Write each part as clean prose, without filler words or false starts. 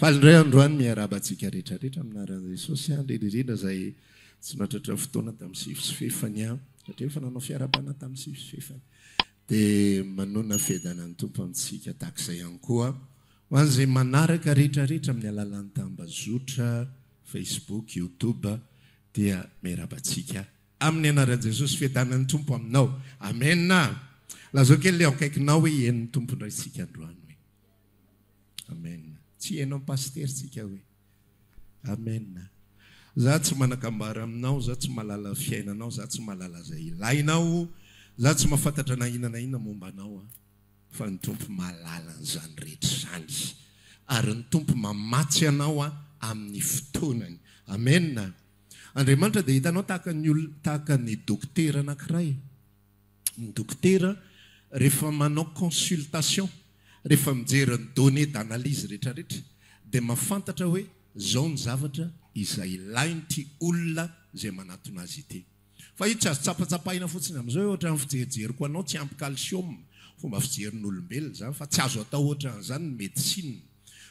Faly indray androany miarahaba antsika rehetra rehetra amin'ny anaran'i Jesosy an, indrindra indrindra izay tsy nahatratra fotoana tamin'ny sivy sy fefany an, satria efa nanao fiarahabana tamin'ny sivy sy fefany. Dia manona fiadanan'ny Tompo amintsika tahaka izay ihany koa ho an'izay manaraka rehetra rehetra amin'ny alalan'ny tambazotra Facebook, YouTube dia miarahaba antsika amin'ny anaran'i Jesosy fiadanan'ny Tompo aminao. Amen. Lazao kely ilay ao akaikinao hoe henon'ny Tompo indray isika androany hoe. Amen. Tsy heno am pasitera tsika hoe. Amen. Za tsy manakambara aminao, za tsy mahalala ny fiainanao, za tsy mahalala izay ilainao, za tsy mahafantatra na inona na inona momba anao aho. Fa ny Tompo mahalala an'izany rehetra izany. Ary ny Tompo mamatsy anao amin'ny fotoanany. Amen. Andriamanitra dia hitanao tahaka ny olona, tahaka ny dokotera anankiray. Ny dokotera rehefa manao consultation, rehefa mijery ny données d'analyse rehetrarehetra dia mahafantatra hoe zao ny zavatra izay ilain'ity olona izay manatona azy ity. Fa io tsy azo tsapatsapaina fotsiny amin'izao hoe ohatran'ny fijerijeriko anao tsy ampy calcium, fomba fijerin'olombelona izany fa tsy azo atao ohatran'izany ny médecine.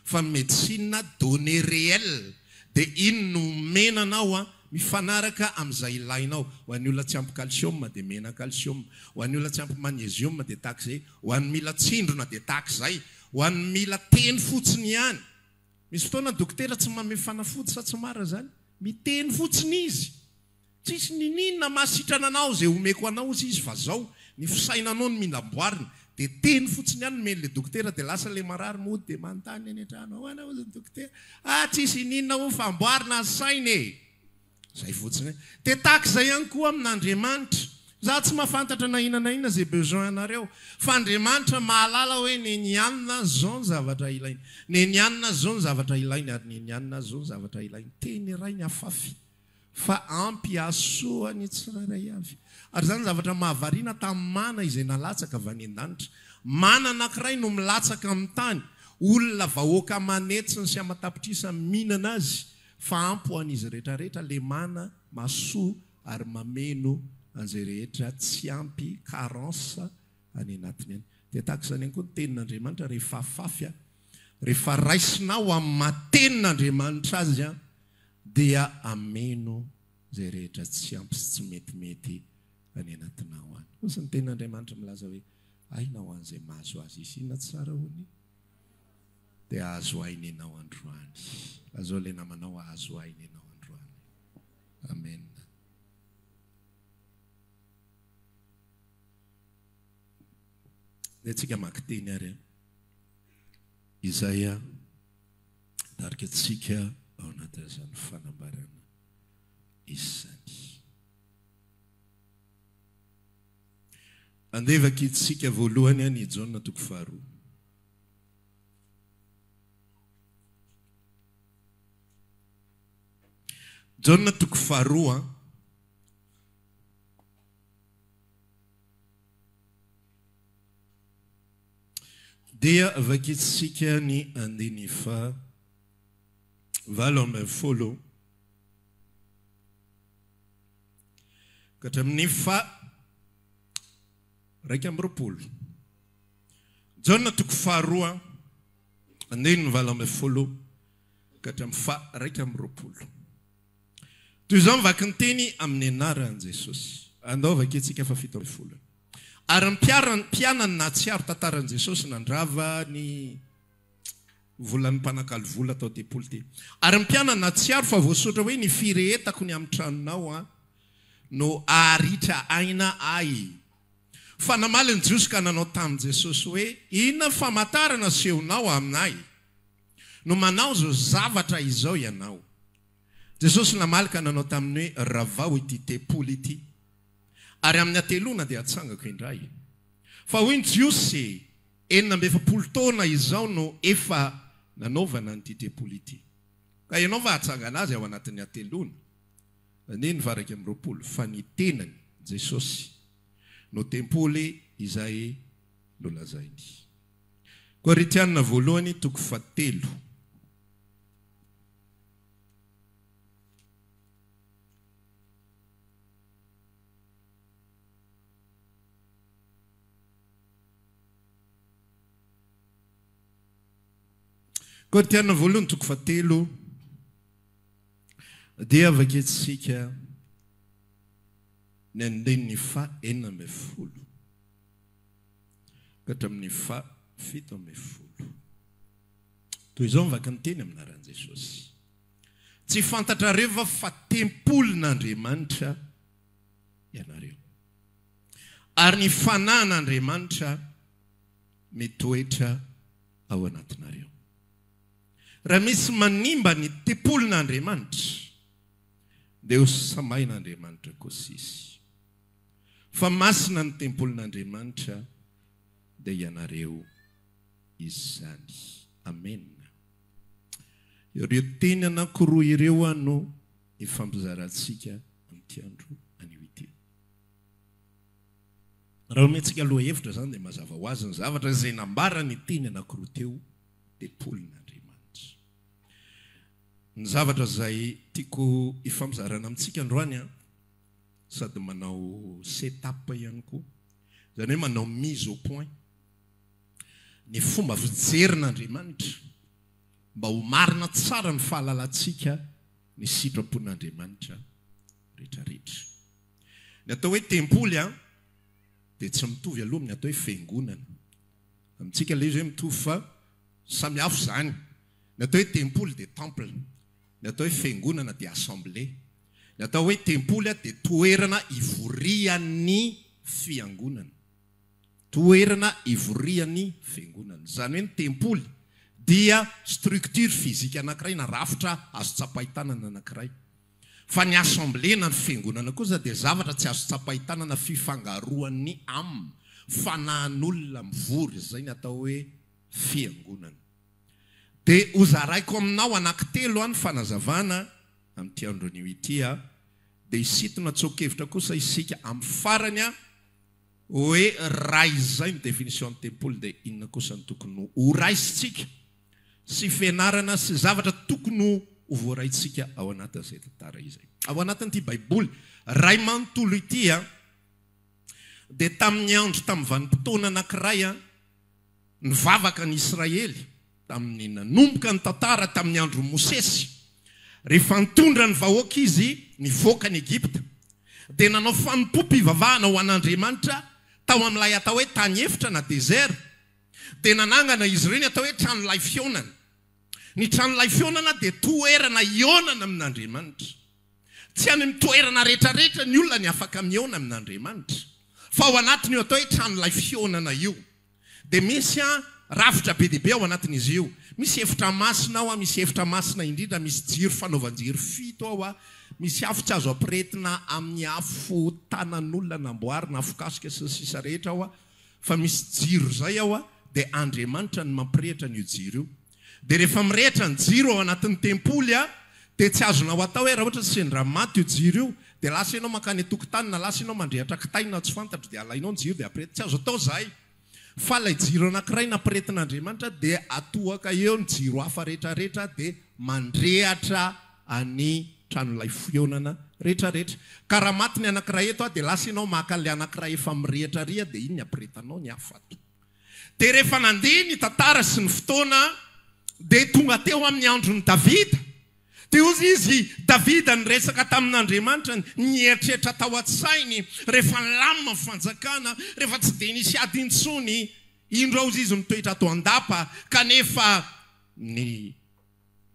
Fa ny médecine données réelles dia iny no omena anao an, mifanaraka amin'izay ilainao. Ho an'ny olona tsy ampy calcium dia mena calcium, ho an'ny olona tsy ampy magnésium dia tahaka izay, ho an'ny mila tsindrona dia tahaka izay, ho an'ny mila teny fotsiny ihany. Misy fotoana ny dokotera tsy manome fanafody sa tsy marina izany? Miteny fotsiny izy. Tsisy niniana mahasitrana anao izay omeko anao ozy izy fa zao ny fisainanao no mila amboarina de teny fotsiny ihany nomeny le dokotera de lasa le marary mody de manontany any antrano ahoana ozy ny dokotera ah tsisy ininona hono fa amboarina ny saina e! Zay fotsiny e! De tahaka izay ihany koa amin'Andriamanitra za tsy mahafantatra na inona na inona izay besoin anareo fa Andriamanitra mahalala hoe nenianina zao ny zavatra ilainy nenianina zao ny zavatra ilainy ary nenianina zao ny zavatra ilainy teny iray ny afafy fa ampy hahasoa ny tsirairay avy. Ary izany zavatra mahavariana tamin'ny mana izay nalatsaka avy any an-danitra. Mana anankiray no milatsaka amin'ny tany, olona vahoaka aman'hetsiny sy aman-tapitrisa mihinana azy, fa ampy ho an'izy rehetrarehetra ilay mana mahasoa ary mameno an'izay rehetra tsy ampy, carence, any anatiny any. Dia tahaka izany ihany koa ny tenin'Andriamanitra rehefa afafy, rehefa raisinao amin'ny maha tenin'Andriamanitra azy, Dia ameno izay rehetra tsy ampy sy tsy metimety any anatinao any. Hoy ny tenin'Andriamanitra milaza hoe, Aina ho an'izay mahazo azy izy. Inona tsara hono? Dia hahazo aina ianao androany. Lazao ilay namanao hahazo aina ianao androany. Amen. Andeha tsika hamaky teny ary. Izaia. Mitarika antsika ao anatin'izany fanambarana izany. Andeha vakintsika voalohany any Jaona toko faharoa. Jaona toko faharoa. Dia vakintsika ny andininy faha 18 ka hatramin'ny faha 21. Jaona toko faharoa andininy 18 ka hatramin'ny faha 21. Toy izao ny vakinteny amin'ny anaran'i Jesosy. Andao vakintsika faha 17. Ary ny mpianany nahatsiaro tantaran'i Jesosy nandrava ny volan'ny mpanakalo vola tao tempoly ity. Ary ny mpianany nahatsiaro fa voasoratra hoe ny firehetako ny amin'ny tranonao no haharitra aina ahy. Fa namaly ny Jiosy ka nanao tamin'i Jesosy hoe, Inona ny famantarana asehonao aminay no manao izao zavatra izao ianao? Jesosy namaly ka nanao taminy hoe, Ravao ity tempoly ity. Ary amin'ny hateloana dia hatsangako indray. Fa hoy ny Jiosy, 46 taona izao no efa nanaovana an'ity tempoly ity. Ka ianao va hatsangana azy ao anatin'ny hateloana? Andininy faha 21, Fa ny tenany, Jesosy, no tempoly izay nolazainy. Korintiana voalohany toko fahatelo. Korintiana voalohany toko fahatelo dia vakintsika ny andininy faha 16 ka hatramin'ny faha 17. Toy izao ny vaky ny teny amin'ny anaran'i Jesosy. Tsy fantatrareo va fa tempolin'Andriamanitra ianareo, ary ny Fanahin'Andriamanitra mitoetra ao anatinareo? Raha misy manimba ny tempolin'Andriamanitra, dia ho samain'Andriamanitra kosa izy. Fa masina ny tempolin'Andriamanitra, dia ianareo izany. Amena. Ireo teny anankiroa ireo no ifampizarantsika amin'ity andro anio ity. Raha omentsika lohahevitra izany dia mazava ho azy ny zavatra izay nambaran'ny teny anankiroa teo, tempolin'Andriamanitra. Ny zavatra izay tiako hifampizarana amintsika androany an, sady manao set up ihany koa, izany hoe manao mise au point ny fomba fijerin'Andriamanitra mba ho marina tsara ny fahalalantsika ny sitrapon'Andriamanitra rehetrarehetra. Ny atao hoe tempoly an, dia tsy mitovy aloha amin'ny atao hoe fiangonana. Amintsika ilay izy hoe mitovy fa samy hafa izany. Ny atao hoe tempoly dia temple. Ny atao hoe fiangonana dia assemblée. Ny atao hoe tempoly dia toerana ivorian'ny fiangonana. Toerana ivorian'ny fiangonana. Izany hoe ny tempoly dia structure physique anankiray na rafitra azo tsapain-tanana anankiray. Fa ny assemblée na ny fiangonana kosa dia zavatra tsy azo tsapain-tanana fifangaroan'ny âme, fanahin'olona mivory, izay ny atao hoe fiangonana. Dia hozaraiko aminao anankitelo ny fanazavana amin'ity andro anio ity, dia hisintona tsoa-kevitra kosa isika amin'ny farany hoe raha izay ny définition ny tempoly dia inona kosa no tokony ho raisintsika sy fianarana sy zavatra tokony ho voaraintsika ao anatin'izay tantara izay. Ao anatin'ity Baiboly ray manontolo ity dia tamin'ny andro tamin'ny vanim-potoana anankiray nivavaka ny Israely tamin'ny nanomboka ny tantara tamin'ny andron'i Mosesy, rehefa nitondra ny vahoaka izy nivoaka an'i Egypta, dia nanao fanompoam-pivavahana ho an'Andriamanitra tao amin'ilay atao hoe tany efitra na désert, dia nanangana izy ireo ny atao hoe tranolay fihaonana. Ny tranolay fihaonana dia toerana hihaonana amin'Andriamanitra. Tsy any amin'ny toerana rehetrarehetra ny olona ny afaka mihaona amin'Andriamanitra, fa ao anatin'io atao hoe tranolay fihaonana io. Dia misy rafitra be dia be ao anatin'izy io. Misy efitra masina ao, misy efitra masina indrindra, misy jiro fanaovan-jiro fito ao, misy afo tsy azo ampirehetina amin'ny afo tanan'olona namboarina, afokasika sy ny sisa rehetra ao, fa misy jiro izay ao, dia Andriamanitra no mampirehitra an'io jiro io. Dia rehefa mirehitra ny jiro ao anatin'ny tempoly, dia tsy azonao atao hoe raha ohatra sendra maty io jiro io, dia lasa ianao mankany an-tokotany na lasa ianao mandrehitra kitay na tsy fantatro dia alainao ny jiro dia ampirehetina. Tsy azo atao izay. Fa ilay jiro anankiray nampirehetin'Andriamanitra dia atohaka eo ny jiro hafa rehetrarehetra dia mandrehatra any tranolay fihaonana rehetrarehetra. Ka raha maty ny anankiray eto dia lasa ianao maka an'ilay anankiray efa mirehitra ary dia iny ny ampirehetanao ny hafa ato. Dia rehefa nandeha ny tantara sy ny fotoana dia tonga teo amin'ny andron'i Davida. Dia hoy izy, Davida niresaka tamin'Andriamanitra, nieritreritra tao an-tsainy, rehefa nilamina ny fanjakana, rehefa tsy dia nisy ady intsony, indro hoy izy mitoetra ato an-dapa, kanefa ny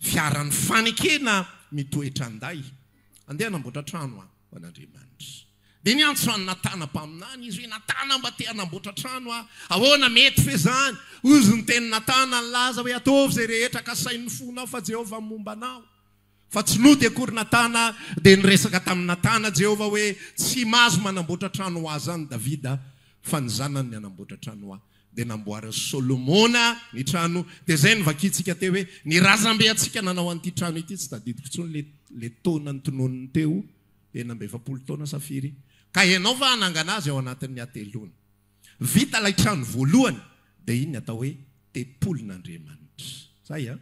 fiaran'ny fanekena mitoetra an-day. Andeha hanamboatra trano aho ho an'Andriamanitra. Dia niantso an'i Natana mpaminany izy hoe, Natana, mba te hanamboatra trano aho. Ahoana, mety ve izany? Hoy izy niteny Natana nilaza hoe, Ataovy izay rehetra kasain'ny fonao, fa Jehovah momba anao. Fa tsy nody akory Natana, dia niresaka tamin'i Natana Jehovah hoe, Tsy mahazo manamboatra trano ho ahy izany Davida, fa ny zanany ny hanamboatra trano ho ahy. Dia namboarin'i Solomona ny trano. Dia izay no vakintsika teo hoe, ny razambe antsika nanao an'ity trano ity, tsy tadidiko intsony ilay taona notononiny teo. 46 taona sa firy? Ka ianao va hanangana azy ao anatin'ny hateloana? Vita ilay trano voalohany dia iny ny atao hoe tempolin'Andriamanitra. Zay an?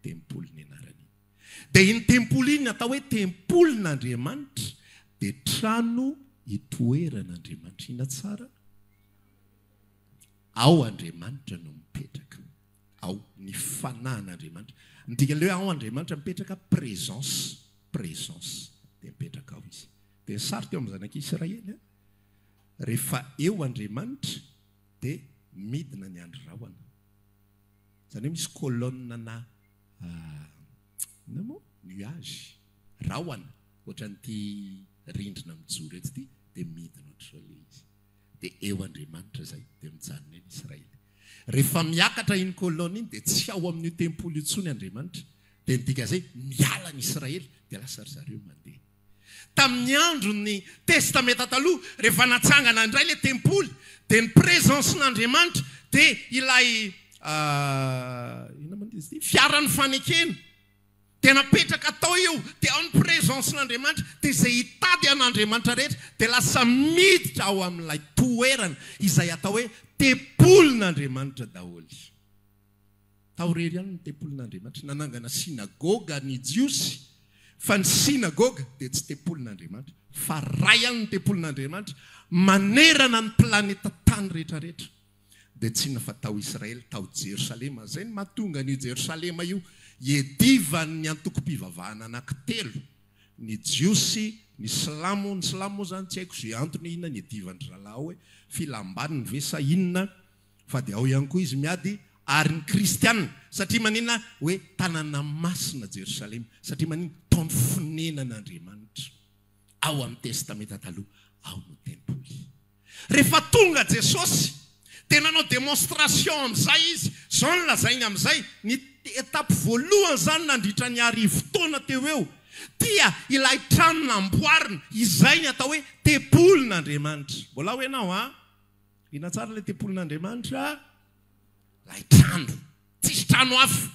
Tempoly ny anaran'iny. Dia iny tempoly iny atao hoe tempolin'Andriamanitra dia trano itoeran'Andriamanitra. Inona tsara? Ao Andriamanitra no mipetraka. Ao ny Fanahin'Andriamanitra. Ny dikan'ilay hoe ao Andriamanitra mipetraka, présence, présence, dia mipetraka ao Izy. Dia ny sary teo amin'ny zanak'Israely, an, rehefa eo Andriamanitra dia midina ny andry rahona. Izany hoe misy colonne na inona moa? Nuage, rahona, ohatran'ity rindrina mijoro eto ity, dia midina ohatr'izao ilay izy. Dia eo Andriamanitra izay, dia mijanona eny Israely. Rehefa miakatra iny colonne iny dia tsy ao amin'io tempoly io intsony Andriamanitra. Dia ny dikan'izay, miala ny Israely, dia lasa ry zareo mandeha. Tamin'ny andron'ny Testamenta Taloha, rehefa natsangana indray ilay tempoly, dia ny présence-n'Andriamanitra, dia ilay inona moa izy ity? Fiaran'ny fanekena. Dia napetraka tao io, dia ao ny présence-n'Andriamanitra, dia izay hitady an'Andriamanitra rehetra dia lasa miditra ao amin'ilay toerana izay atao hoe tempolin'Andriamanitra daholo. Tao irery ihany ny tempolin'Andriamanitra. Nanangana synagoga ny Jiosy, fa ny synagoga dia tsy tempolin'Andriamanitra, fa ray ihany ny tempolin'Andriamanitra manerana ny planeta tany rehetra rehetra. Dia tsy inona fa tao Israely, tao Jerosalema. Izay no mahatonga an'io Jerosalema io hiedivan'ny antokom-pivavahana anankitelo, ny Jiosy, ny Silamo, ny Silamo moa izany tsy haiko izay antony inona niedivan-dry zalahy ao hoe filam-baniny ve sa inona, fa dia ao ihany koa izy miady, ary ny Kristiana, satria maninona hoe tanàna masina Jerosalema, satria maninona tao ny fonenan'Andriamanitra, ao amin'ny Testamenta Taloha, ao no tempoly. Rehefa tonga Jesosy dia nanao démonstration amin'izay izy, izao no lazainy amin'izay, ny étape voalohany izany nandritra ny arivotaona teo eo dia ilay trano namboarina, izay ny atao hoe tempolin'Andriamanitra. Mbola ao ianao an? Inona tsara ilay tempolin'Andriamanitra? Ilay trano. Tsisy trano hafa.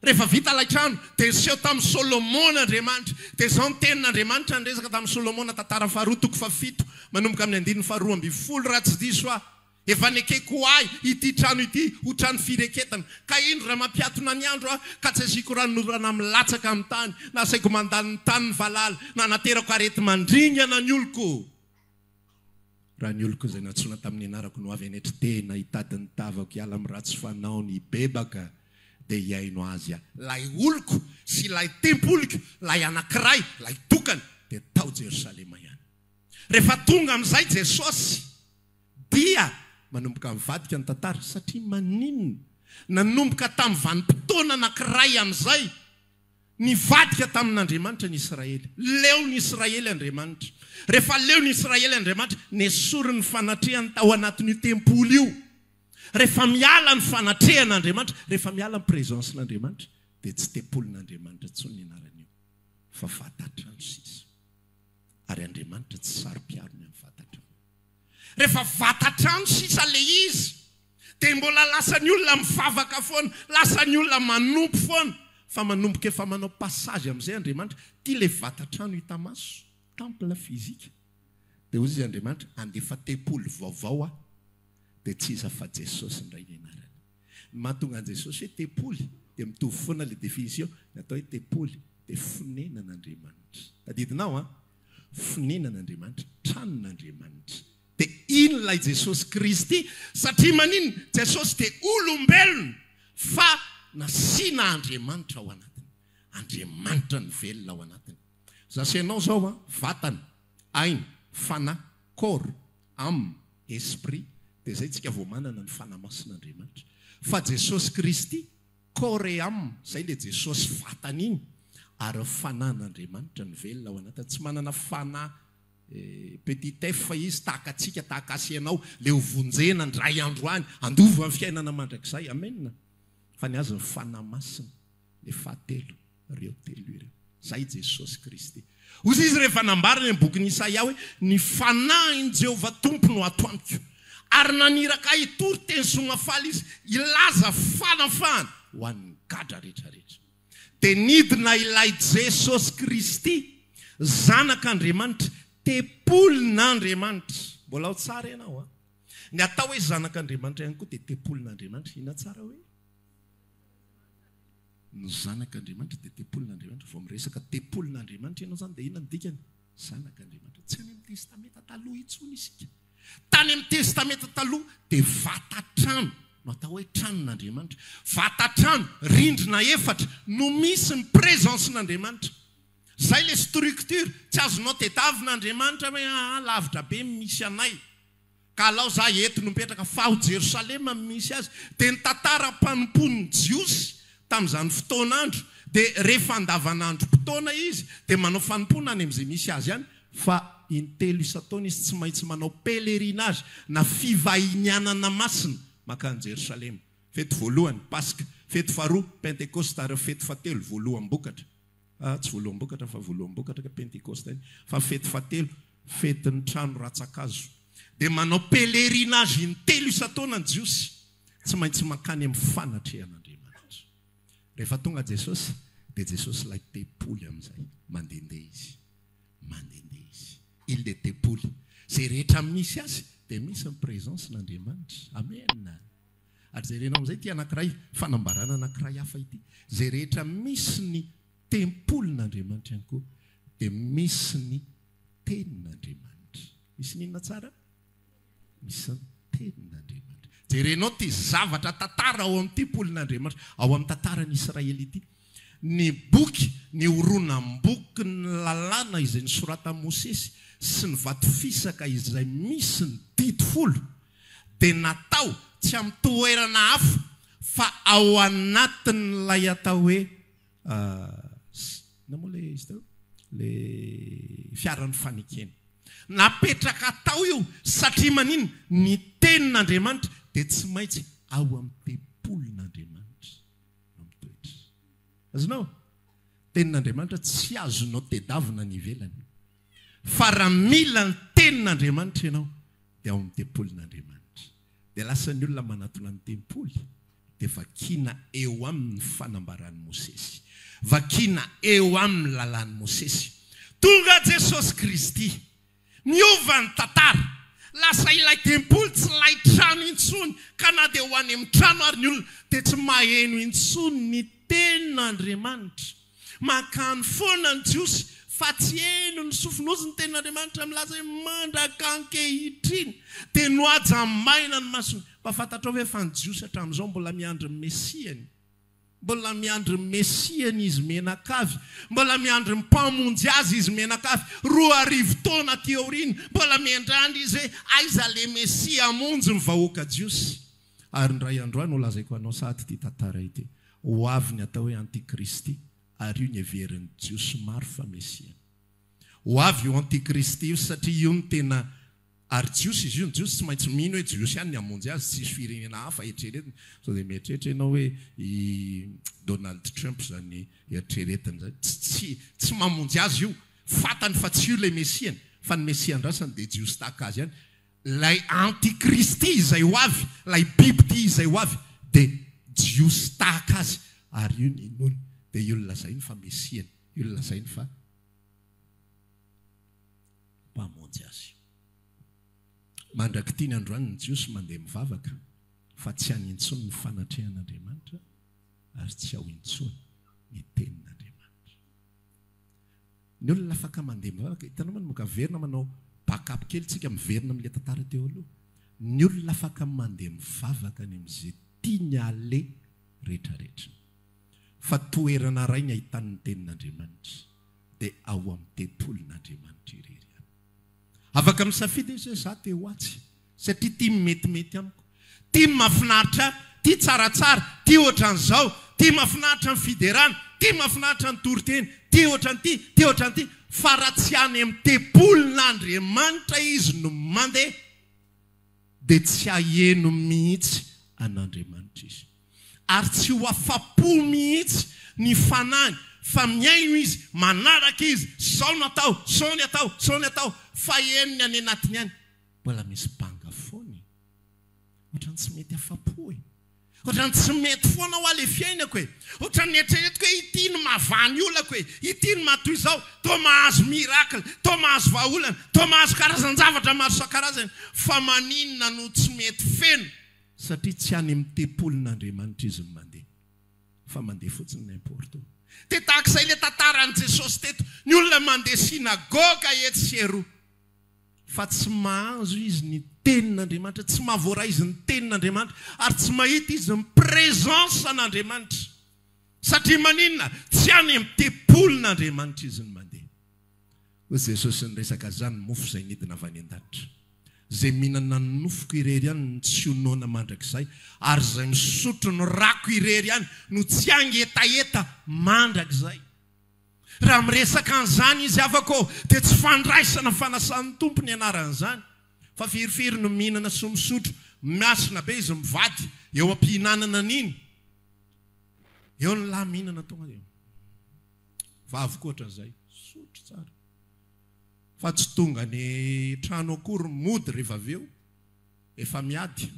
Rehefa vita ilay trano, dia niseho tamin'i Solomona Andriamanitra. Dia izao ny tenin'Andriamanitra niresaka tamin'i Solomona, Tantara faharoa toko fahafito, manomboka amin'ny andininy faharoa ambinifolo, raha tsy diso aho, Efa nekeko ho ahy ity trano ity ho trano fireketana, ka indro raha mampiatona ny andro aho, ka tsy asiako ranonorana milatsaka amin'ny tany, na asaiko mandany ny tany ny valala, na anaterako areti-mandringana ny oloko. Raha ny oloko izay nantsoina tamin'ny anarako no avy hanetry tena, hitady ny tavako, hiala amin'ny ratsy fanaony, hibebaka, dia hihaino azy aho. Ilay oloko sy ilay tempoliko, ilay anankiray, ilay tokana, dia tao Jerosalema ihany. Rehefa tonga amin'izay Jesosy, dia manomboka mivadika ny tantara, satria maninona? Nanomboka tamin'ny vanim-potoana anankiray amin'izay, Nivadika tamin'Andriamanitra ny Israely. Leo ny Israely Andriamanitra. Rehefa leo ny Israely Andriamanitra, nesoriny ny fanatrehany tao anatin'io tempoly io. Rehefa miala ny fanatrehan'Andriamanitra, rehefa miala ny présence-n'Andriamanitra, dia tsy tempolin'Andriamanitra intsony ny anaran'io, fa vatan-trano sisa. Ary Andriamanitra tsy saro-piaro ny amin'ny vatan-trano. Rehefa vatan-trano sisa ilay izy, Dia mbola lasa ny olona mivavaka foana, lasa ny olona manompo foana, fa manomboka efa manao passage amin'izay Andriamanitra, ity ilay vatan-trano hita maso, temple physique. Dia hoy izy Andriamanitra, handefa tempoly vaovao aho, dia tsy iza fa Jesosy indray ny anarany. Ny mahatonga an'i Jesosy hoe tempoly dia mitovy foana ilay définition, ny atao hoe tempoly dia fonenan'Andriamanitra. Tadidinao an? Fonenan'Andriamanitra, tranon'Andriamanitra. Dia iny ilay Jesosy Kristy, satria maninona? Jesosy dia olombelona fa nasiana Andriamanitra ao anatiny. Andriamanitra no velona ao anatiny. Za sy ianao izao an, vatana, aina, fanahy, corps, âme, esprit, dia izay tsika vao manana ny Fanahy Masin'Andriamanitra. Fa Jesosy Kristy, corps et âme, izay ilay Jesosy vatana iny, ary ny Fanahin'Andriamanitra no velona ao anatiny. Tsy manana fanahy Petit F izy tahaka antsika, tahaka ahy sy ianao, le ho vonjena indray andro any, handova ny fiainana mandrakizay. Amen. Fa ny azy ny Fanahy Masina, le fahatelo, ireo telo ireo. Zay Jesosy Kristy. Hoy izy rehefa nambarany amin'ny bokin'i Isaia hoe, Ny Fanahin'i Jehovah Tompo no ato amiko, ary naniraka ahy hitory teny soa mahafaly Izy, hilaza fanafahana ho an'ny gadra rehetrarehetra. Dia nidina ilay Jesosy Kristy, Zanak'Andriamanitra, tempolin'Andriamanitra. Mbola ao tsara ianao an! Ny atao hoe Zanak'Andriamanitra ihany koa dia tempolin'Andriamanitra. Inona tsara hoe? Ny Zanak'Andriamanitra dia tempolin'Andriamanitra. Vao miresaka tempolin'Andriamanitra ianao izany dia inona ny dikany? Zanak'Andriamanitra. Tsy any amin'ny Testamenta Taloha intsony isika. Tany amin'ny Testamenta Taloha dia vatan-trano. no atao hoe tranon'Andriamanitra. Vata-trano, rindrina efatra no misy ny présence-n'Andriamanitra. Zay le structure, tsy azonao tedavina Andriamanitra hoe aa lavitra be ny misy anay, ka alao za eto no mipetraka fa ao Jerosalema no misy azy. Dia ny tantaram-panompoan'ny Jiosy tamin'izany fotoan'andro dia rehefa andavanandrom-potoana izy dia manao fanompoana any amin'izay misy azy any fa intelo isan-taona izy tsy maintsy manao pèlerinage na fivahinianana masina mankany Jerosalema. Fety voalohany, Paska, fety faharoa, Pentekosta ary fety fahatelo, voaloham-bokatra. Ah, tsy voaloham-bokatra fa voaloham-bokatra ka Pentekosta iny, fa fety fahatelo, fetin'ny trano rantsan-kazo. Dia manao pèlerinage intelo isan-taona ny Jiosy, tsy maintsy mankany amin'ny fanatrehan'Andriamanitra. Rehefa tonga Jesosy, dia Jesosy ilay tempoly amin'izay, mandehandeha Izy, mandehandeha Izy. Il est tempoly. Izay rehetra misy Azy, dia misy ny présence-n'Andriamanitra. Amen. Ary jerenao amin'izay ity anankiray, fanambarana anankiray hafa ity. Izay rehetra misy ny tempolin'Andriamanitra ihany koa, dia misy ny tenin'Andriamanitra. Misy ny inona tsara? Misy ny tenin'Andriamanitra. Jerenao ity zavatra tantara ao amin'ny tempolin'Andriamanitra, ao amin'ny tantaran'i Israely ity. Ny boky, ny horonam-bokin'ny lalàna izay nosoratan'i Mosesy sy ny vato fisaka izay misy ny didy folo, dia natao tsy amin'ny toerana hafa fa ao anatin'ilay atao hoe inona moa ilay izy teo? Ilay fiaran'ny fanekena. Napetraka tao io satria maninona? Ny tenin'Andriamanitra dia tsy maintsy ao amin'ny tempolin'Andriamanitra no mitoetra. Azonao? Tenin'Andriamanitra tsy azonao tedavina any ivelany. Fa raha mila ny tenin'Andriamanitra ianao dia ao amin'ny tempolin'Andriamanitra. Dia lasa ny olona manatona ny tempoly dia vakiana eo aminy ny fanambaran'i Mosesy. Vakiana eo aminy ny lalàn'i Mosesy. Tonga Jesosy Kristy. Niova ny tantara. Lasa ilay tempoly tsy ilay trano intsony ka na dia ho any amin'ny trano ary ny olona dia tsy maheno intsony ny tenin'Andriamanitra. Mankany foana ny Jiosy fa tsy heno ny sofiny. Hozy ny tenin'Andriamanitra milaza hoe mandrak'ankehitriny dia nohajambaina ny masony. Mba fantatrao ve fa ny Jiosy hatramin'izao mbola miandry ny Mesiany? Mbola miandry ny Mesiany izy mianakavy. Mbola miandry ny Mpamonjy azy izy mianakavy. 2000 taona aty aoriana, mbola miandrandra izy hoe aiza ilay Mesia hamonjy ny vahoaka Jiosy. Ary indray andro any holazaiko anao sahady ity tantara ity. Ho avy ny atao hoe Antikristy, ary io ny heverin'ny Jiosy maro fa Mesiany. Ho avy io Antikristy io satria io no tena, ary Jiosy izy io, ny Jiosy tsy maintsy mino hoe Jiosy ihany ny hamonjy azy, tsisy firenena hafa eritreretina. Sao dia mieritreritra ianao hoe i Donald Trump izany eritreretina izany. Tsy, tsy, tsy mamonjy azy io. Fantany fa tsy io ilay Mesiany, fa ny Mesia andrasany dia Jiosy tahaka azy ihany. Ilay antikristy izay ho avy, ilay bibidia izay ho avy, dia Jiosy tahaka azy, ary io ny inoany, dia io no lazainy fa Mesiany, io no lazainy fa Mpamonjy azy. Mandrak'ity ny androany ny Jiosy mandeha mivavaka, fa tsy any intsony ny fanatrehan'Andriamanitra, ary tsy ao intsony ny tenin'Andriamanitra. Ny olona afaka mandeha mivavaka, hitanao manomboka averina manao back up kely tsika miverina amin'ilay tantara teo aloha. Ny olona afaka mandeha mivavaka any amin'izay tiany aleha rehetra rehetra. Fa toerana iray ny ahitany ny tenin'Andriamanitra dia ao amin'ny tempolin'Andriamanitra irery ihany. Afaka misafidy izy hoe za te ho atsy satria ity metimety amiko, ity mahafinaritra ahy, ity tsaratsara, ity ohatran'izao, ity mahafinaritra ny fiderana, ity mahafinaritra ny toriteny, ity ohatran'ity, ity ohatran'ity, fa raha tsy any amin'ny tempolin'Andriamanitra izy no mandeha dia tsy haheno mihitsy an'Andriamanitra izy. Ary tsy ho afa-po mihitsy ny fanahiny fa mihaino izy, manaraka izy, zao no atao, zao ny atao, zao ny atao, fa henony any anatiny any, mbola misy banga foana e! Ohatran'ny tsy mety afa-po e! Ohatran'ny tsy mety foana hoa le fiainako e! Ohatran'ny eritreretiko hoe ity no mahavaha ny olako e! Ity no maha toy izao, toa mahazo miracle, toa mahazo vahaolana, toa mahazo karazan-javatra maro isan-karazany, fa maninona no tsy mety feno? Satria tsy any amin'ny tempolin'Andriamanitra izy no mandeha, fa mandeha fotsiny n'importe où. Dia tahaka izay ilay tantaran'i Jesosy teto, ny olona mandeha synagoga etsy sy eroa. Fa tsy mahazo izy ny tenin'Andriamanitra, tsy mahavoaray izy ny tenin'Andriamanitra, ary tsy mahita izy ny présence an'Andriamanitra. Satria maninona? Tsy any amin'ny tempolin'Andriamanitra izy no mandeha. Hoy Jesosy niresaka izany, mofo izay nidina avy any an-danitra. Izay mihinana ny nofoko irery ihany no tsy ho noana mandrakizay, ary izay misotro ny rako irery ihany no tsy hangetaheta mandrakizay. Raha miresaka an'izany izy havako ô, dia tsy fandraisana fanasan'ny Tompo ny anaran'izany. Fa firifiry no mihinana sy misotro, miasina be izy mivady eo am-pihinanana an'iny. Eo ny lahy mihinana tonga dia vavy koa ohatran'izay, misotro tsara. Fa tsy tonga any trano akory mody rehefa avy eo, efa miady,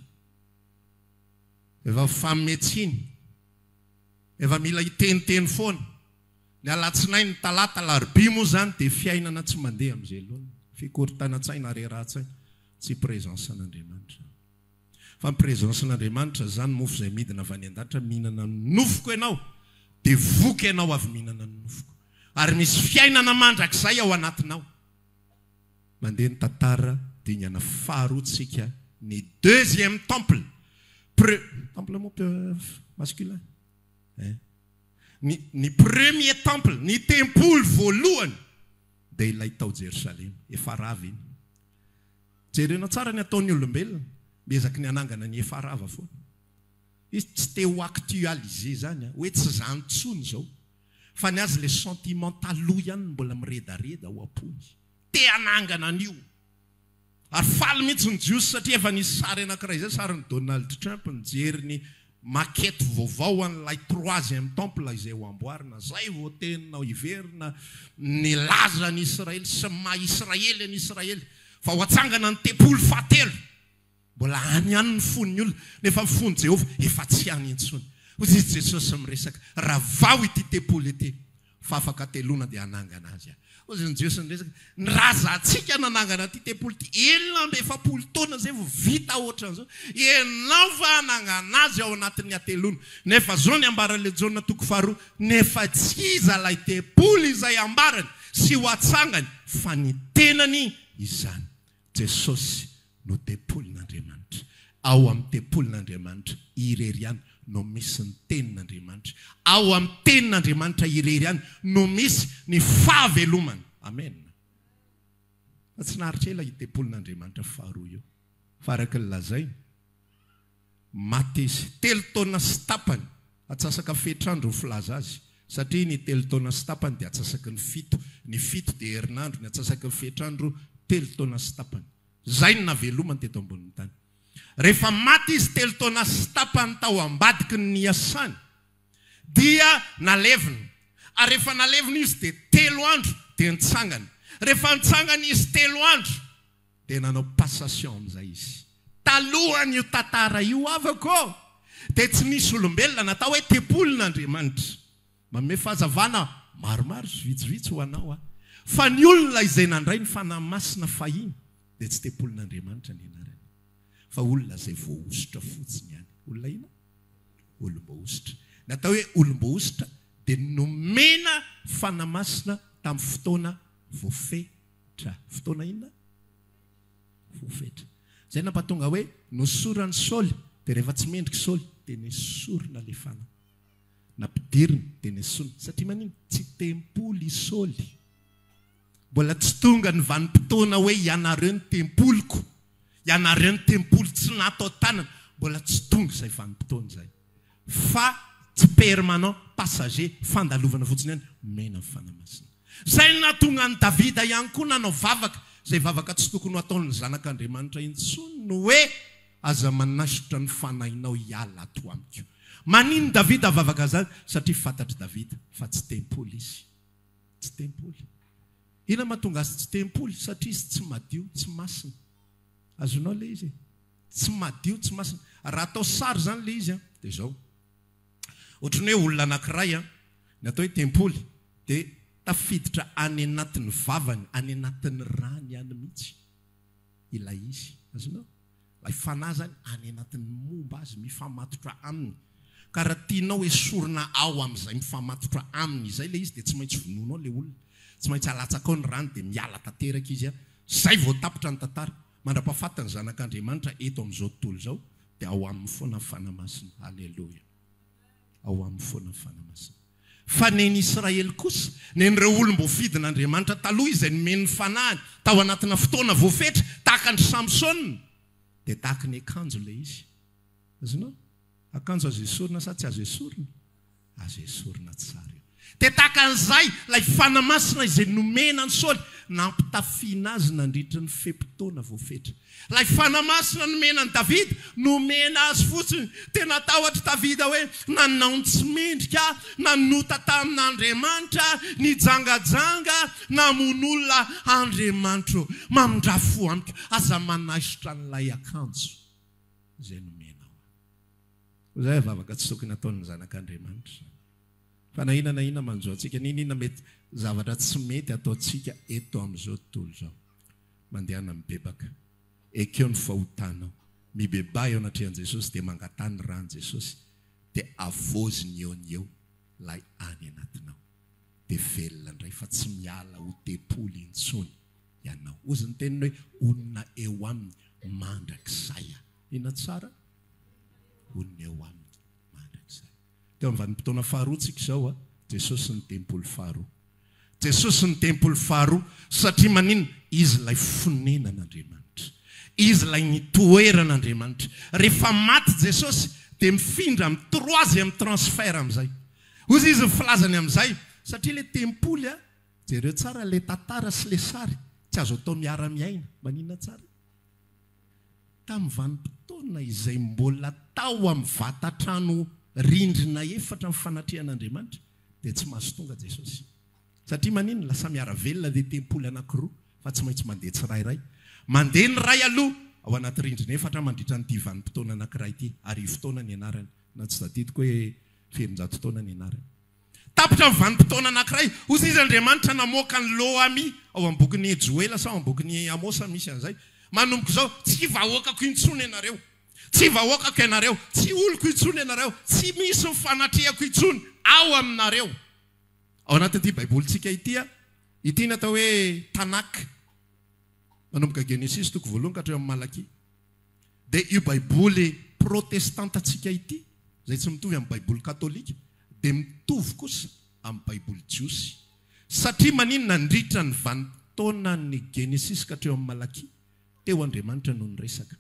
efa mifanome tsiny. Efa mila hiteniteny foana. Ny alatsinainy, ny talata, alarobia moa izany dia fiainana tsy mandeha amin'izay laoniny. Fikorontanan-tsaina, harerahan-tsaina. Tsy présence an'Andriamanitra izany. Fa ny présence an'Andriamanitra izany mofo izay midina avy any an-danitra, mihinana ny nofoko ianao dia voky ianao avy mihinana ny nofoko. Ary misy fiainana mandrakizay ao anatinao. Mandeha ny tantara dingana faharoa tsika ny deuxième temple pre temple moa masculin eh ny ny premier temple ny tempoly voalohany dia ilay tao Jerosalema efa rava iny jerena tsara ny ataon'ny olombelona miezaky ny hanangana ny efa rava foana izy tsy te ho actualiser zany hoe tsy zany tsony zao Fa ny azy le sentiment taloha ihany no mbola miredareda ao am-pony. Te hanangana an'io. Ary faly mihitsy ny Jiosy satria efa nisy sary anankiray izay, sarin'i Donald Trump nijery ny maquette vaovao an'ilay troisième temple izay ho amboarina. Izay vao tena hiverina ny lazan'i Israely sy ny maha Israely an'i Israely. Fa ho atsangana ny tempoly fahatelo. Mbola any ihany ny fon'ny olona, nefa ny fon'i Jehovah efa tsy any intsony. Hoy izy Jesosy miresaka, Ravao ity tempoly ity, fa afaka hateloana dia hanangana azy aho. Hoy izy ny Jiosy niresaka, Ny razantsika nanangana ity tempoly ity, 46 taona izay vao vita ohatran'izao, ianao va hanangana azy ao anatin'ny hateloana? Nefa izao ny ambaran'ilay Jaona toko faharoa, Nefa tsy iza ilay tempoly izay ambarany sy ho atsangany, fa ny tenany izany. Jesosy no tempolin'Andriamanitra. Ao amin'ny tempolin'Andriamanitra irery ihany no misy ny Tenin'Andriamanitra. Ao amin'ny Tenin'Andriamanitra irery ihany no misy ny fahavelomana. Amena. Fa tsy naharitra ela io tempolin'Andriamanitra faharoa io. Fa araka ny lazainy, Maty izy. Telo taona sy tapany, atsasaka fetr'andro ny filaza azy, satria ny telo taona sy tapany dia atsasaky ny fito, ny fito dia herinandro, ny atsasaky ny fetr'andro telo taona sy tapany. Izay no navelomany teto ambonin'ny tany. Rehefa maty izy telo taona sy tapany tao ambadiky ny niasany, dia nalevina. Ary rehefa nalevina izy dia telo andro dia nitsangana. Rehefa nitsangana izy telo andro, Dia nanao passation amin'izay izy. Talohan'io tantara io havako ô, dia tsy nisy olombelona natao hoe tempolin'Andriamanitra. Manome fahazavana maromaro sy vitsivitsy ho anao aho. Fa ny olona izay nandray ny Fanahy Masina fahiny dia tsy tempolin'Andriamanitra ny anarany. Fa olona izay voahosotra fotsiny ihany. Olona inona? Olom-boahosotra. Ny atao hoe olom-boahosotra dia nomena Fanahy Masina tamin'ny fotoana voafetra. Tra. Fotoana inona? Voafetra. Izay nampatonga hoe nosoran'i Saoly, dia rehefa tsy mendrika i Saoly, dia nesorina ilay fanahy. Nampidirina, dia nesorina. Satria maninona? Tsy tempoly i Saoly. Mbola tsy tonga ny vanim-potoana hoe ianareo ny tempoliko, ianareo ny tempoly tsy natao tanana. Mbola tsy tonga izay vanim-potoana izay. Fa tsy permanent, passager, fandalovana fotsiny ihany, omena ny Fanahy Masina. Izay no nahatonga an'i Davida ihany koa nanao vavaka, izay vavaka tsy tokony ho ataon'ny zanak'Andriamanitra intsony, ny hoe, Aza manaisotra ny Fanahinao hiala ato amiko. Maninona Davida vavaka izany? Satria fantatr'i Davida fa tsy tempoly izy. Tsy tempoly. Inona mahatonga azy tsy tempoly? Satria izy tsy madio, tsy masina. Azonao ilay izy e? Tsy madio, tsy masina. Raha atao sary izany ilay izy an, dia izao. Ohatran'ny hoe olona anankiray an, ny atao hoe tempoly dia tafiditra any anatin'ny vavany, any anatin'ny rany any mihitsy ilay izy. Azonao? Ilay fanahy izany any anatin'ny momba azy, mifamatotra aminy. Ka raha tianao esorina ao amin'izay mifamatotra aminy izay ilay izy dia tsy maintsy vonoinao ilay olona. Tsy maintsy alatsakao ny rany dia miala tanteraka izy an. Izay vao tapitra ny tantara. Mandra-pahafaty ny Zanak'Andriamanitra eto amin'izao tontolo izao dia ao aminy foana ny Fanahy Masina. Aleloia. Ao aminy foana ny Fanahy Masina. Fa ny an'i Israely kosa, ny an'ireo olom-boafidin'Andriamanitra taloha izay nomeny ny Fanahiny tao anatina fotoana voafetra, tahaka an-dry Samsona, dia tahaka ny akanjo ilay izy. Azonao? Akanjo azo esorina sa tsy azo esorina? Azo esorina tsara io. Dia tahaka an'izay ilay Fanahy Masina izay nomena an'i Saoly, nampitafiana azy nandritry ny fe-potoana voafetra. Ilay Fanahy Masina nomena an'i Davida, nomena azy fotsiny. Dia natahotra Davida hoe, nanao ny tsy mendrika aho, nanota tamin'Andriamanitra, nijangajanga, namono olona, Andriamanitro ô, mamindrà fo amiko, aza manaisotra an'ilay akanjo izay nomenao ahy. Izay vavaka tsy tokony hataon'ny zanak'Andriamanitra izany. Fa na inona na inona manjo antsika, na inona inona mety zavatra tsy mety ataontsika eto amin'izao tontolo izao, mandehana mibebaka. Ekeo ny fahotanao. Mibebaha eo anatrehan'i Jesosy dia mangataha ny ràn'i Jesosy dia avozy ny eo ny eo ilay any anatinao. Dia velona indray fa tsy miala ho tempoly intsony ianao. Hozy ny teniny hoe honina eo aminy mandrakizay aho. Inona tsara? Honina eo aminy mandrakizay. Teo amin'ny vanim-potoana faharoa tsika izao a, Jesosy ny tempoly faharoa. Jesosy ny tempoly faharoa satria maninona? Izy ilay fonenan'Andriamanitra. Izy ilay nitoeran'Andriamanitra. Rehefa maty Jesosy dia mifindra amin'ny troisième transfert amin'izay. Hozy izy ny filazany amin'izay satria ilay tempoly a, jereo tsara ilay tantara sy ilay sary, tsy azo atao miara-miaina. Maninona tsara? Tamin'ny vanim-potoana izay mbola tao amin'ny vatan-trano rindrina efatra ny fanatrehan'Andriamanitra, dia tsy mahazo tonga Jesosy. Satria maninona? Lasa miara-velona ilay tempoly anankiroa, fa tsy maintsy mandeha tsirairay. Mandeha ny iray aloha ao anaty rindrina efatra mandritra an'ity vanim-potoana anankiray ity, arivo taona ny anarany, na tsy tadidiko hoe firinjato taona ny anarany. Tapitra ny vanim-potoana anankiray, hoy izy, Andriamanitra namoaka an'i Lo-Ami, ao amin'ny bokin'i Joela sa ao amin'ny bokin'i Amosa misy an'izay. Manomboka izao, tsy vahoakako intsony ianareo. Tsy vahoakako ianareo. Tsy oloko intsony ianareo. Tsy misy ny fanatrehako intsony ao aminareo. Ao anatin'ity Baibolintsika ity, ity ny atao hoe Tanakh, manomboka Genesisy toko voalohany ka hatreo amin'ny Malakia. Dia io Baiboly protestantantsika ity, izay tsy mitovy amin'ny Baiboly katolika, dia mitovy kosa amin'ny Baiboly jiosy. Satria maninona? Nandritra ny vanim-potoanan'ny Genesisy ka hatreo amin'ny Malakia, teo Andriamanitra no niresaka.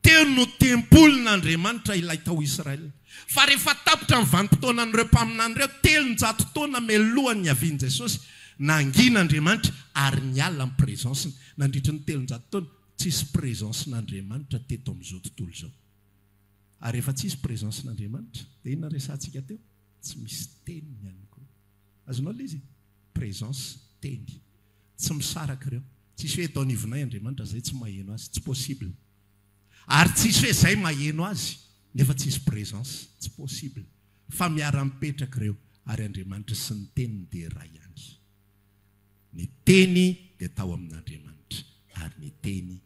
Teo no tempolin'Andriamanitra ilay tao Israel. Fa rehefa tapitra ny vanim-potoanan'ireo mpaminany ireo, 300 taona mialohan'ny niavian'i Jesosy, nangina Andriamanitra ary niala ny présence-ny. Nandritry ny 300 taona, Tsisy présence n'Andriamanitra teto amin'izao tontolo izao. Ary rehefa tsisy présence n'Andriamanitra, dia inona resahantsika teo? Tsy misy teniny ihany koa. Azonao ilay izy? Présence, teny. Tsy misaraka ireo. Tsisy hoe eto anivonay Andriamanitra, zay tsy maheno azy. Tsy possible. Ary tsisy hoe zay maheno azy, nefa tsisy présence. Tsy possible. Fa miara-mipetraka ireo, ary Andriamanitra sy ny teniny dia iray ihany. Ny Teny dia tao amin'Andriamanitra, ary ny Teny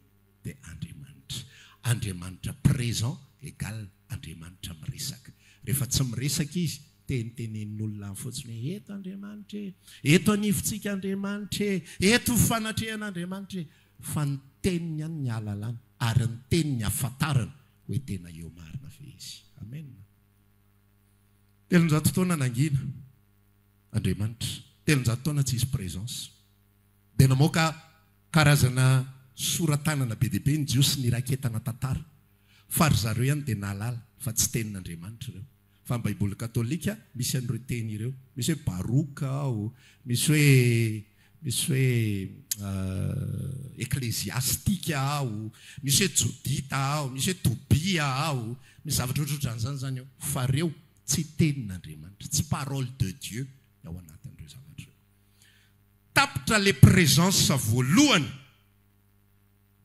dia Andriamanitra. Andriamanitra présent égale Andriamanitra miresaka. Rehefa tsy miresaka Izy, tenitenenin'olona any fotsiny hoe eto Andriamanitra e, eto anivontsika Andriamanitra e, eto ny fanatrehan'Andriamanitra e. Fa ny Teniny ihany ny ahalalana, ary ny Teniny ahafantarana hoe tena eo marina ve Izy. Amen. 300 taona nangina. Andriamanitra. 300 taona tsy hisy présence. Dia namoaka karazana sora-tanana be dia be ny Jiosy niraketana tantara. Fa ry zareo ihany dia nahalala fa tsy tenin'Andriamanitra ireo. Fa ny Baiboly katolika misy an'ireo teny ireo. Misy hoe Baroka ao, misy hoe misy hoe Ekleziastika ao, misy hoe Jodita ao, misy hoe Tobia ao, misy zavatra ohatrohatran'izany izany ao. Fa ireo Tsy tenin'Andriamanitra, tsy parole de Dieu ny ao anatin'ireo zavatra ireo. Tapitra le présence voalohany,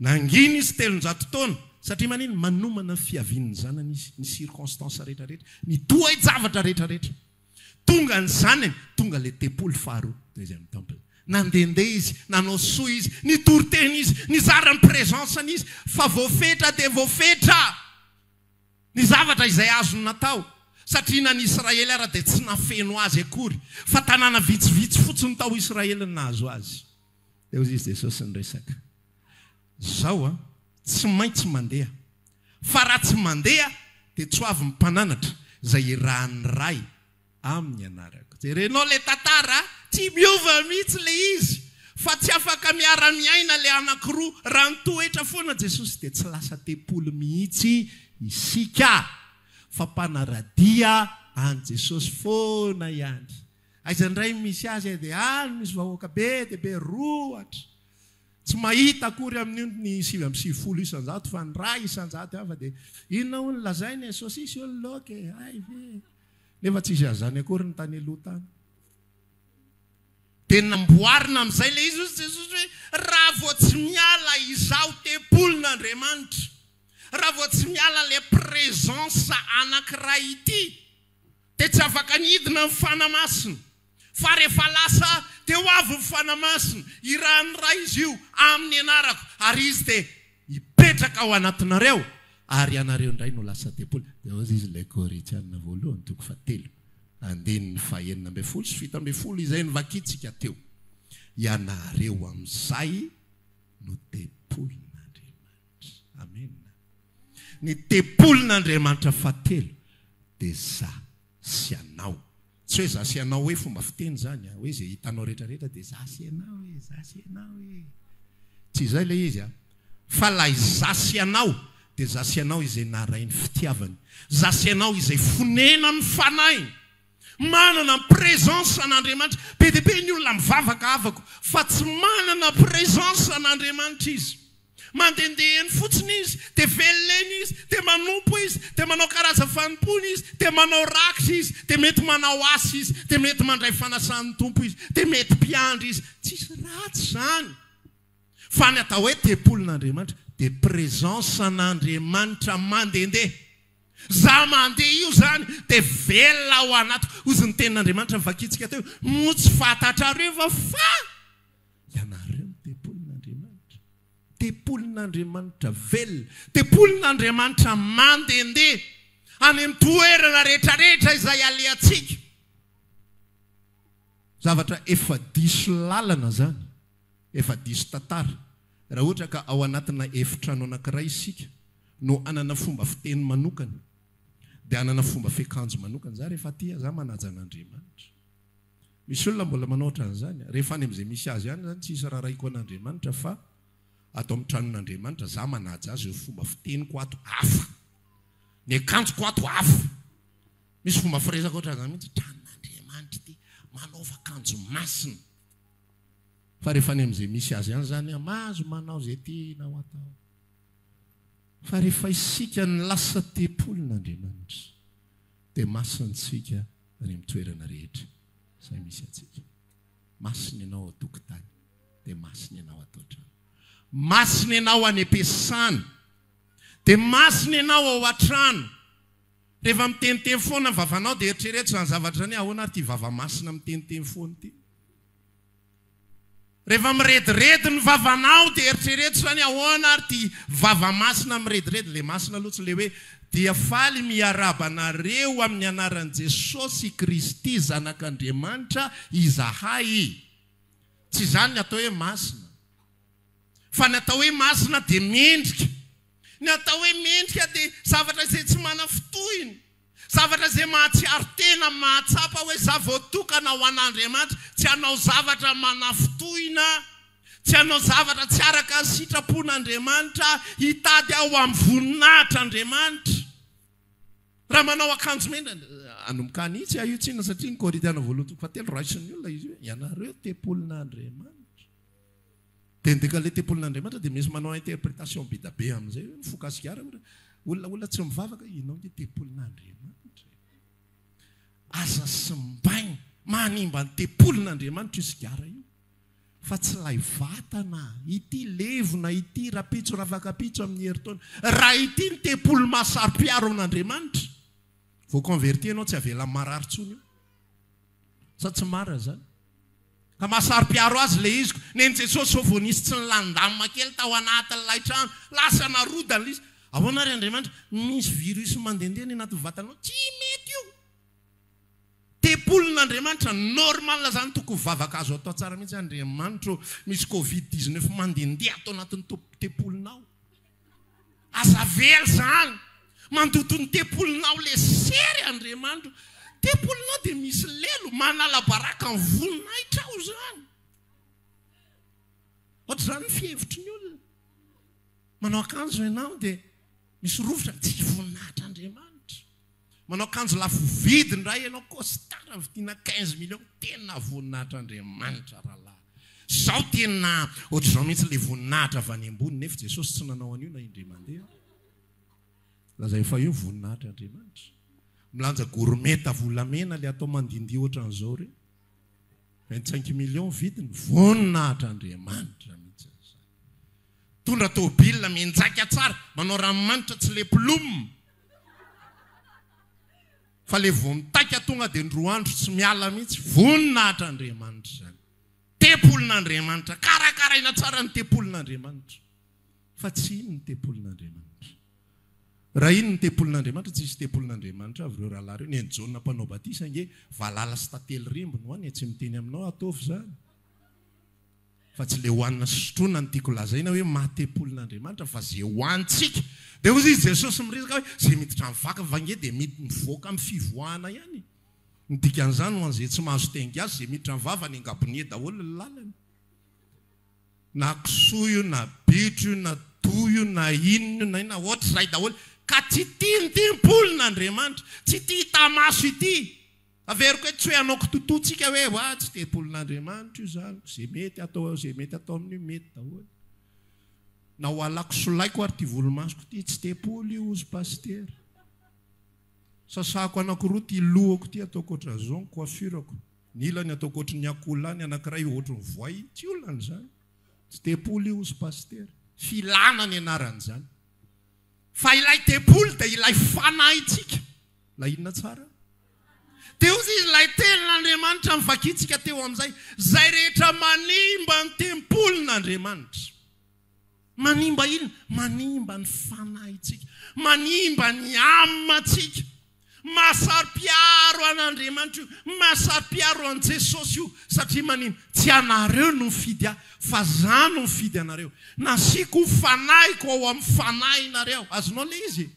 nangina izy 300 taona, satria manino? Manomana ny fiavian'ny zanany izy, ny circonstance rehetra rehetra, ny toe-javatra rehetra rehetra. Tonga ny zanany, tonga le tempoly faharoa, deuxième temple. Nandehandeha izy, nanao soa izy, nitory teny izy, nizara ny présence-ny izy, fa voafetra dia voafetra. Ny zavatra izay azony natao, satria na ny Israely ara dia tsy nafeno azy akory, fa tanàna vitsivitsy fotsiny tao Israely no nahazo azy. Dia hoy izy Jesosy niresaka. Zao an, tsy maintsy mandeha. Fa raha tsy mandeha dia tsy ho avy ny mpananatra izay irahan'ny Ray amin'ny anarako. Jerenao ilay tantara a! Tsy miova mihitsy ilay izy fa tsy afaka miara-miaina ilay anankiroa. Raha nitoetra foana Jesosy dia tsy lasa tempoly mihitsy isika fa mpanara-dia an'i Jesosy foana ihany. Aiza indray no misy azy e? Dia any misy vahoaka be dia be roatra. Tsy mahita akory amin'io ny 99% fa ny 1% hafa dia inona hono lazainy e? Saosisy hono laoka e! Hay ve! Nefa tsisy an'izany akory ny tany aloha tany. Dia namboarina amin'izay ilay izy, hoy Jesosy hoe, raha vao tsy miala izaho tempolin'Andriamanitra, raha vao tsy miala ilay présence anankiray ity, dia tsy afaka ny hidina ny Fanahy Masina. Fa rehefa lasa dia ho avy ny Fanahy Masina, irahan'ny Ray izy io amin'ny anarako, ary izy dia hipetraka ao anatinareo, ary ianareo indray no lasa tempoly. Dia hoy izy ilay Korintiana voalohany toko fahatelo, andininy fahenina ambin'ny folo sy 17 izay novakintsika teo, Ianareo amin'izay no tempolin'Andriamanitra. Amena. Ny tempolin'Andriamanitra fahatelo dia za sy anao. Tsy hoe za sy ianao hoe fomba fiteny izany an, hoe izay hitanao rehetra rehetra dia za sy ianao e, za sy ianao e. Tsy izay ilay izy an. Fa ilay za sy ianao dia za sy ianao izay naharay ny fitiavany, za sy ianao izay fonenan'ny Fanahiny, manana ny présence an'Andriamanitra. Be dia be ny olona mivavaka havako fa tsy manana présence an'Andriamanitra izy. Mandehandeha eny fotsiny izy, dia velona eny izy, dia manompo izy, dia manao karazam-fanompoana izy, dia manao rakitra izy, dia mety manao asa izy, dia mety mandray fanasan'ny Tompo izy, dia mety mpiandry izy. Tsisy ratsy izany. Fa ny atao hoe tempolin'Andriamanitra dia présence an'Andriamanitra mandehandeha. Za mandeha io izany dia velona ao anatiko. Hozy ny tenin'Andriamanitra novakintsika teo, moa tsy fantatrareo va fa. Ianareo no tempolin'Andriamanitra. Tempolin'Andriamanitra velona. Tempolin'Andriamanitra mandehandeha any amin'ny toerana rehetrarehetra izay alehantsika. Zavatra efa diso lalana izany, efa diso tantara. Raha ohatra ka ao anatina efitrano anankiray isika no hanana fomba fiteny manokana, dia hanana fomba fiakanjo manokana. Izaho rehefa aty, izaho manaja an'Andriamanitra. Misy olona mbola manao ohatran'izany. Rehefa any amin'izay misy azy any izany tsisy raraiko an'Andriamanitra fa ato amin'ny tranon'Andriamanitra za manaja azy ny fomba fiteniko ato hafa. Ny akanjoko ato hafa. Misy fomba firesaka ohatran'izany mihitsy, tranon'Andriamanitra ity, manaova akanjo masina. Fa rehefa any amin'izay misy azy any izany, mahazo manao izay tianao atao. Fa rehefa isika ny lasa tempolin'Andriamanitra dia masina antsika any amin'ny toerana rehetra izay misy antsika. Masina ianao ao an-tokotany, dia masina ianao ato an-trano. Masina ianao any am-piasana, dia masina ianao ao an-trano. Rehefa miteniteny foana ny vavanao dia eritrereto izany zavatra izany hoe ahoana ary ity vava masina miteniteny foana ity. Rehefa mirediredy ny vavanao dia eritrereto izany ahoana ary ity vava masina mirediredy, ilay masina aloha tsy ilay hoe dia faly miarahaba anareo amin'ny anaran'i Jesosy Kristy Zanak'Andriamanitra izahay. Tsy izany ny atao hoe masina. Fa ny atao hoe masina dia mendrika. Ny atao hoe mendrika dia zavatra izay tsy manafintohina. Zavatra izay mahatsiaro tena, mahatsapa hoe za voatokana ho an'Andriamanitra, tsy hanao zavatra manafintohina, tsy hanao zavatra tsy araka ny sitrapon'Andriamanitra, hitady aho amin'ny voninahitr'Andriamanitra. Raha manao akanjo mena, hanomboka hanitsy aho io tsinona satria ny Korintiana voalohany toko fahatelo raisin'ny olona izy io, ianareo tempolin'Andriamanitra. Dia ny dikan'ilay tempolin'Andriamanitra dia misy manao interprétation be da be amin'izay hoe mifoka sigara ohatra. Olona olona tsy mivavaka, ianao nge tempolin'Andriamanitra e. Aza simbaina, manimba ny tempolin'Andriamanitra io sigara io. Fa tsy ilay vatana, ity levona ity rapitso rafakapitso amin'ny herintaona. Raha ity ny tempoly maha saro-piaro an'Andriamanitra, vao converti ianao tsy avela marary intsony io. Sa tsy marina izany? Ka maha saro-piaro azy ilay izy ko. Nen'i Jesosy zao vao nisy tsy nilandamina kely tao anatin'ilay trano. Lasa narodana ilay izy. Ahoana ary Andriamanitra? Misy virus mandehandeha any anatin'ny vatanao. Tsy mety io. Tempolin'Andriamanitra, normal zany tokony vavaka azo atao tsara mihitsy, Andriamanitra ô, misy covid 19 mandehandeha ato anatin'ny tempolinao. Aza avela izany. Mandoto ny tempolinao le sery Andriamanitra. Tempolinao dia misy lelo, manala baraka ny voninahitrao izany. Ohatr'izany ny fihevitry ny olona. Manao akanjo ianao dia misy rovitra, tsy voninahitr'Andriamanitra. Manao akanjo lafo vidy indray ianao, costard vidiana 15 millions, tena voninahitr'Andriamanitra rahalahy. Zao tena ohatr'izao mihitsy ilay voninahitra avy any ambony, nefa Jesosy tsy nanao an'io na indray mandeha. Lazainy fa io voninahitr'Andriamanitra. Milanja gourmette volamena ilay atao mandindihy ohatran'izao ireny. 25 millions vidiny, voninahitr'Andriamanitra mihitsy izany. Mitondra tôbila mianjaika tsara, manao ranomanitra tsy le plum fa le vao mitaika tonga dia ndroa andro tsy miala mihitsy, voninahitr'Andriamanitra izany. Tempolin'Andriamanitra, karakaraina tsara ny tempolin'Andriamanitra. Fa tsy iny ny tempolin'Andriamanitra. Raha iny ny tempolin'Andriamanitra, tsy hisy tempolin'Andriamanitra avy ireo rahalahy ireo. Ny an'i Jaona mpanao batisa ange valala sy tantely remby no any e, tsy miteny aminao aho ataovy izany. Fa tsy le hohanina sy sotroina no tiako lazaina hoe maha tempolin'Andriamanitra fa ze hohanintsika. Dia hozy izy Jesosy miresaka hoe ze miditra amin'ny vaka va nge dia mivoaka amin'ny fivoahana ihany. Ny dikan'izany ho an'izay tsy mahazo teny gasy ze miditra amin'ny vava any an-gabonie daholo ny lalany. Na kisoa io na bitro io na doha io na inona io na inona ohatr'izay daholo. Ka tsy tia ny tempolin'Andriamanitra. Tsy tia hita maso ity. Averiko hoe tsy hoe hanao kitotoa tsika hoe wa tsy tempolin'Andriamanitra io zany, ze mety atao ze mety atao amin'io mety daholo. Na ho alako solaiko ary ty volomasoko ty tsy tempoly io hozy pasitera. Sasako anakiroa ty lohako ty ataoko ohatran'izao ny coiffure-ko. Ny ilany ataoko ohatry ny akoholahy ny anakiray ohatry ny voay, tsy olana izany. Tsy tempoly io hozy pasitera. Filana ny anaran'izany. Fa ilay tempoly dia ilay fanahintsika. Ilay inona tsara? Dia hoy izy, ilay tenin'Andriamanitra novakintsika teo amin'izay, izay rehetra manimba ny tempolin'Andriamanitra. Manimba inona? Manimba ny fanahintsika. Manimba ny âme-ntsika. Mahasaro-piaro an'Andriamanitra io, mahasaro-piaro an'i Jesosy io, satria manino? Tsy anareo no mifidy ahy, fa za no mifidy anareo. Nasiako ny fanahiko ao amin'ny fanahinareo. Azonao ilay izy?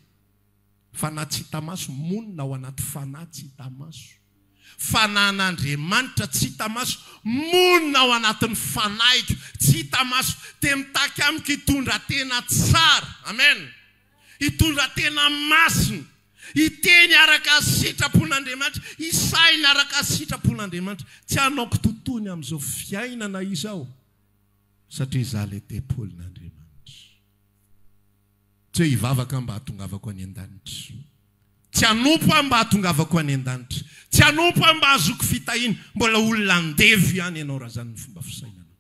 Fanahy tsy hita maso monina ao anaty fanahy tsy hita maso. Fanahin'Andriamanitra tsy hita maso monina ao anatin'ny fanahiko tsy hita maso dia mitaky amiko hitondra tena tsara. Amen. Hitondra tena masina. Hiteny araka ny sitrapon'Andriamanitra. Hisaina araka ny sitrapon'Andriamanitra. Tsy hanao kitotoa ny amin'izao fiainana izao satria izaho ilay tempolin'Andriamanitra. Tsy hoe hivavaka aho mba hahatongavako any an-danitra. Tsy hanompo aho mba hahatongavako any an-danitra. Tsy hanompo aho mba hahazoako fitahiana. Mbola olona andevo ihany ianao raha izany ny fomba fisainanao.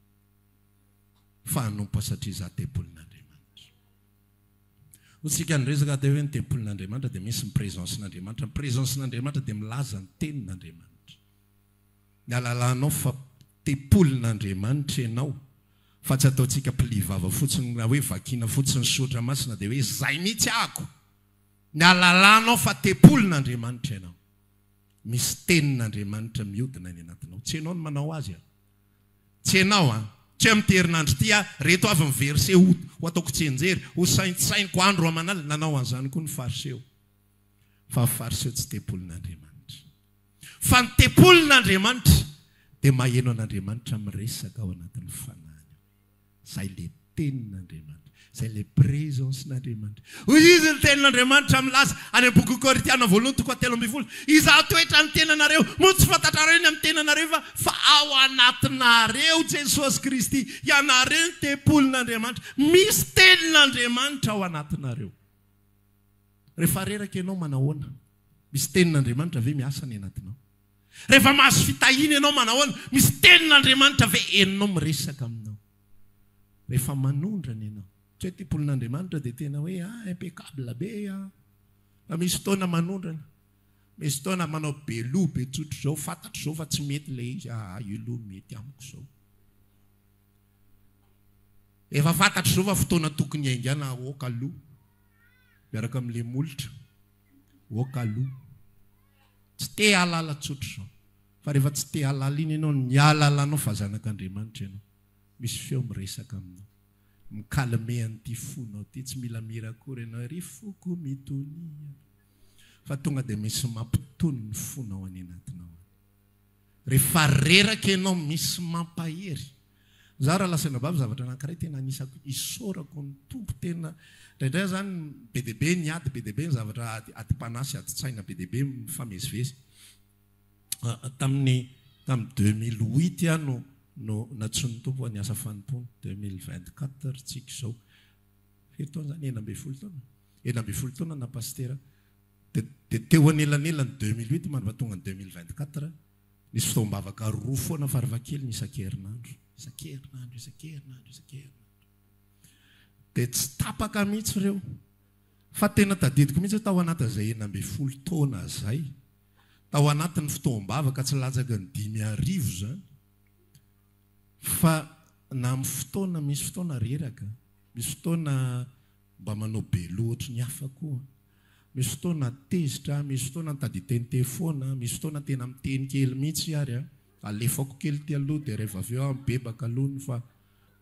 Fa hanompo aho satria izaho tempolin'Andriamanitra. Hoy isika niresaka teo hoe ny tempolin'Andriamanitra dia misy ny présence-n'Andriamanitra. Ny présence-n'Andriamanitra dia milaza ny tenin'Andriamanitra. Ny halalanao fa tempolin'Andriamanitra ianao fa tsy ataontsika pli vava fotsiny na hoe vakiana fotsiny ny soratra masina dia hoe zay mihitsy ako. Ny halalanao fa tempolin'Andriamanitra ianao. Misy tenin'Andriamanitra miodina any anatinao. Tsy ianao no manao azy an. Tsy ianao an. Tsy hoe amin'ity herinandro ity aho, reto avy ny verset ho ho ataoko tsianjery, ho saintsainiko andro aman'alina. Nanao an'izany koa ny fariseo. Fa ny fariseo tsy tempolin'Andriamanitra. Fa ny tempolin'Andriamanitra dia maheno an'Andriamanitra miresaka ao anatin'ny fanahiny ao. Izay ilay tenin'Andriamanitra. Izay ilay présence-n'Andriamanitra. Hoy izy ny tenin'Andriamanitra milaza any amin'ny bokin'ny Korintiana voalohany toko fahatelo ambin'ny folo, Izaho toetra ny tenanareo, moa tsy fantatrareo ny amin'ny tenanareo va fa ao anatinareo Jesosy Kristy, ianareo ny tempolin'Andriamanitra. Misy tenin'Andriamanitra ao anatinareo. Rehefa reraka ianao manahoana? Misy tenin'Andriamanitra ve miasa any anatinao? Rehefa mahazo fitahiana ianao manahoana? Misy tenin'Andriamanitra ve henonao miresaka aminao? Rehefa manondrana ianao, tsy hoe tempolin'Andriamanitra dia tena hoe ah impeccable be ah. Fa misy fotoana manondrana, misy fotoana manao be loha be tsotra izao, fantatro izao fa tsy mety ilay izy, ah io loha mety amiko izao. Efa fantatro izao fa fotoana tokony hiaingàna aoka aloha miaraka amin'ilay molotra. Ok aloha. Tsy te hahalala tsotra izao. Fa rehefa tsy te hahalala iny ianao, ny hahalalanao fa zanak'Andriamanitra ianao. Misy feo miresaka aminao. Mi-calmer an'ity fonao ity. Tsy mila mihira akory ianao, ry foko mitonia. Fa tonga dia misy mampitony ny fonao any anatinao any. Rehefa reraka ianao misy mampahery. Za raha lazaina babo zavatra anankiray tena anisako isaorako ny Tompo tena indraindray aho zany be dia be ny ady be dia be ny zavatra ady adim-panahy sy adin-tsaina be dia be mifamezivezy. Tamin'ny tamin'ny 2008 aho no no nantsoin'ny Tompo ho an'ny asa fanompoana, 2024 ry tsika izao. Firy taona zany? 16 taona? 16 taona naha pasitera Dia dia teo anelanelan'ny 2008 mandra-pahatonga ny 2024, nisy fotoam-bavaka roa foana farafahakeliny isan-kerinandro. Isan-kerinandro, isan-kerinandro, isan-kerinandro. Dia tsy tapaka mihitsy ireo. Fa tena tadidiko mihitsy hoe tao anatin'izay 16 taona izay, tao anatin'ny fotoam-bavaka tsy latsaky ny 5000 izany, fa na amin'ny fotoana, misy fotoana reraka, misy fotoana Mba manao be loha ohatry ny hafa koa. Misy fotoana tezitra, misy fotoana mitady hiteniteny foana, misy fotoana tena miteny kely mihitsy ary an. Alefako kely ity aloha dia rehefa avy eo aho mibebaka aloha fa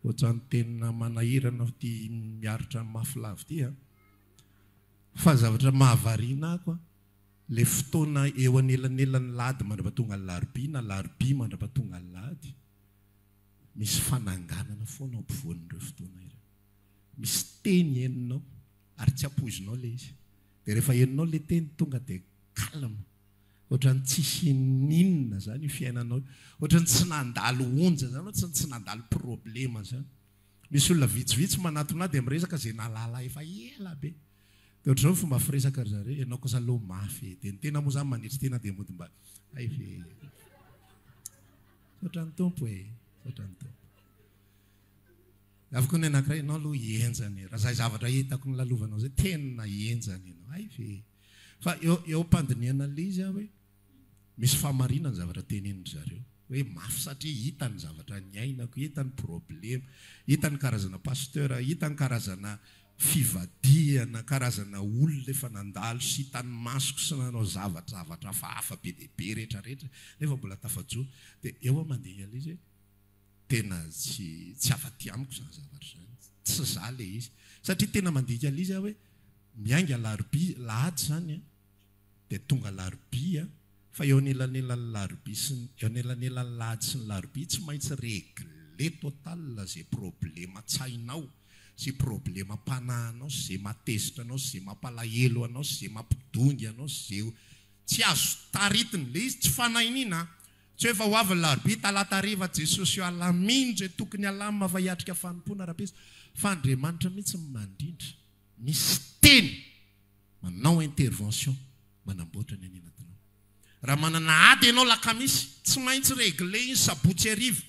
ohatran'ny tena manahirana ity miaritra ny mafy lava ity an. Fa zavatra mahavariana ahy koa, ilay fotoana eo anelanelan'ny lahady mandrapatonga ny larobia na larobia mandrapatonga ny lahady, misy fananganana foana ao ampovoan'ireo fotoana ireo. Misy teny henonao ary tsy ampoizinao ilay izy. Dia rehefa henonao ilay teny tonga dia calme. Ohatran'ny tsisy ininona izany io fiainanao io. Ohatran'ny tsy nandalo onja izany, ohatran'ny tsy nandalo problema izany. Misy olona vitsivitsy manatona ahy dia miresaka izay nahalala efa ela be. Dia ohatr'izao ny fomba firesaka ry zareo, ianao kosa aloha mafy e. Dia ny tena moa izany manetry tena dia mody mba hay ve. Misaotra ny Tompo e. Misaotra ny Tompo. Avy koa ny anankiray, ianao aloha henjana e, raha izay zavatra hitako nolalovanao izay, tena henjana ianao, hay ve e. Fa eo eo am-pandinihana an'ilay izy aho hoe, misy fahamarinana ny zavatra tenenin-dry zareo, hoe mafy satria hita ny zavatra niainako, hita ny problema, hita ny karazana pasteur, hita ny karazana fivadihana, karazana olona efa nandalo sy hitan'ny masoko sy nanao zavatra zavatra hafahafa be dia be rehetra rehetra, nefa mbola tafajoro. Dia eo aho mandinika an'ilay izy hoe, Tena tsy tsy afa-ty amiko izany zavatra izany. Tsy za le izy. Satria tena mandika le izy aho hoe miainga alarobia, lahady izany an, dia tonga alarobia fa eo anelanelan'ny larobia sy ny, eo anelanelan'ny lahady sy ny larobia tsy maintsy regle total ze probleman-tsainao sy problemam-panahinao sy ze mahatezitra anao sy ze mampalahelo anao sy ze mampidongy anao sy ze tsy azo taritina. Le izy tsy fanahiniana an. Tsy hoe fa ho avy ny larobia, talata hariva, Jesosy io alamino izay tokony halamina fa hiatrika fanompoana rahampitso. Fa Andriamanitra mihitsy no mandrindra. Misy teny manao intervention manamboatra ny any anatinao. Raha manana ady ianao lakamisy, tsy maintsy regler iny sabotsy hariva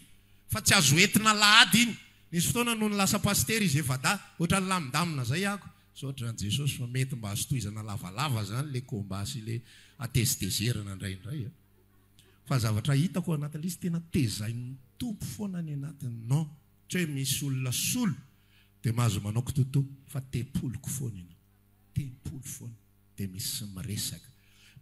fa tsy azo entina alahady iny. Nisy fotoana nony lasa pasitera izy efa-dahy, ohatran'ny lamindamina zay ako. Misaotra an'i Jesosy fa mety mba azo tohizana lavalava zany le combat sy le hatezitezerana indraindray a. Fa zavatra hitako ao anatin'ilay izy tena tezain'ny Tompo foana any anatiny non tsy hoe misy olona solo dia mahazo manao kitotoa fa tempoliko foana ianao tempoly foana dia misy miresaka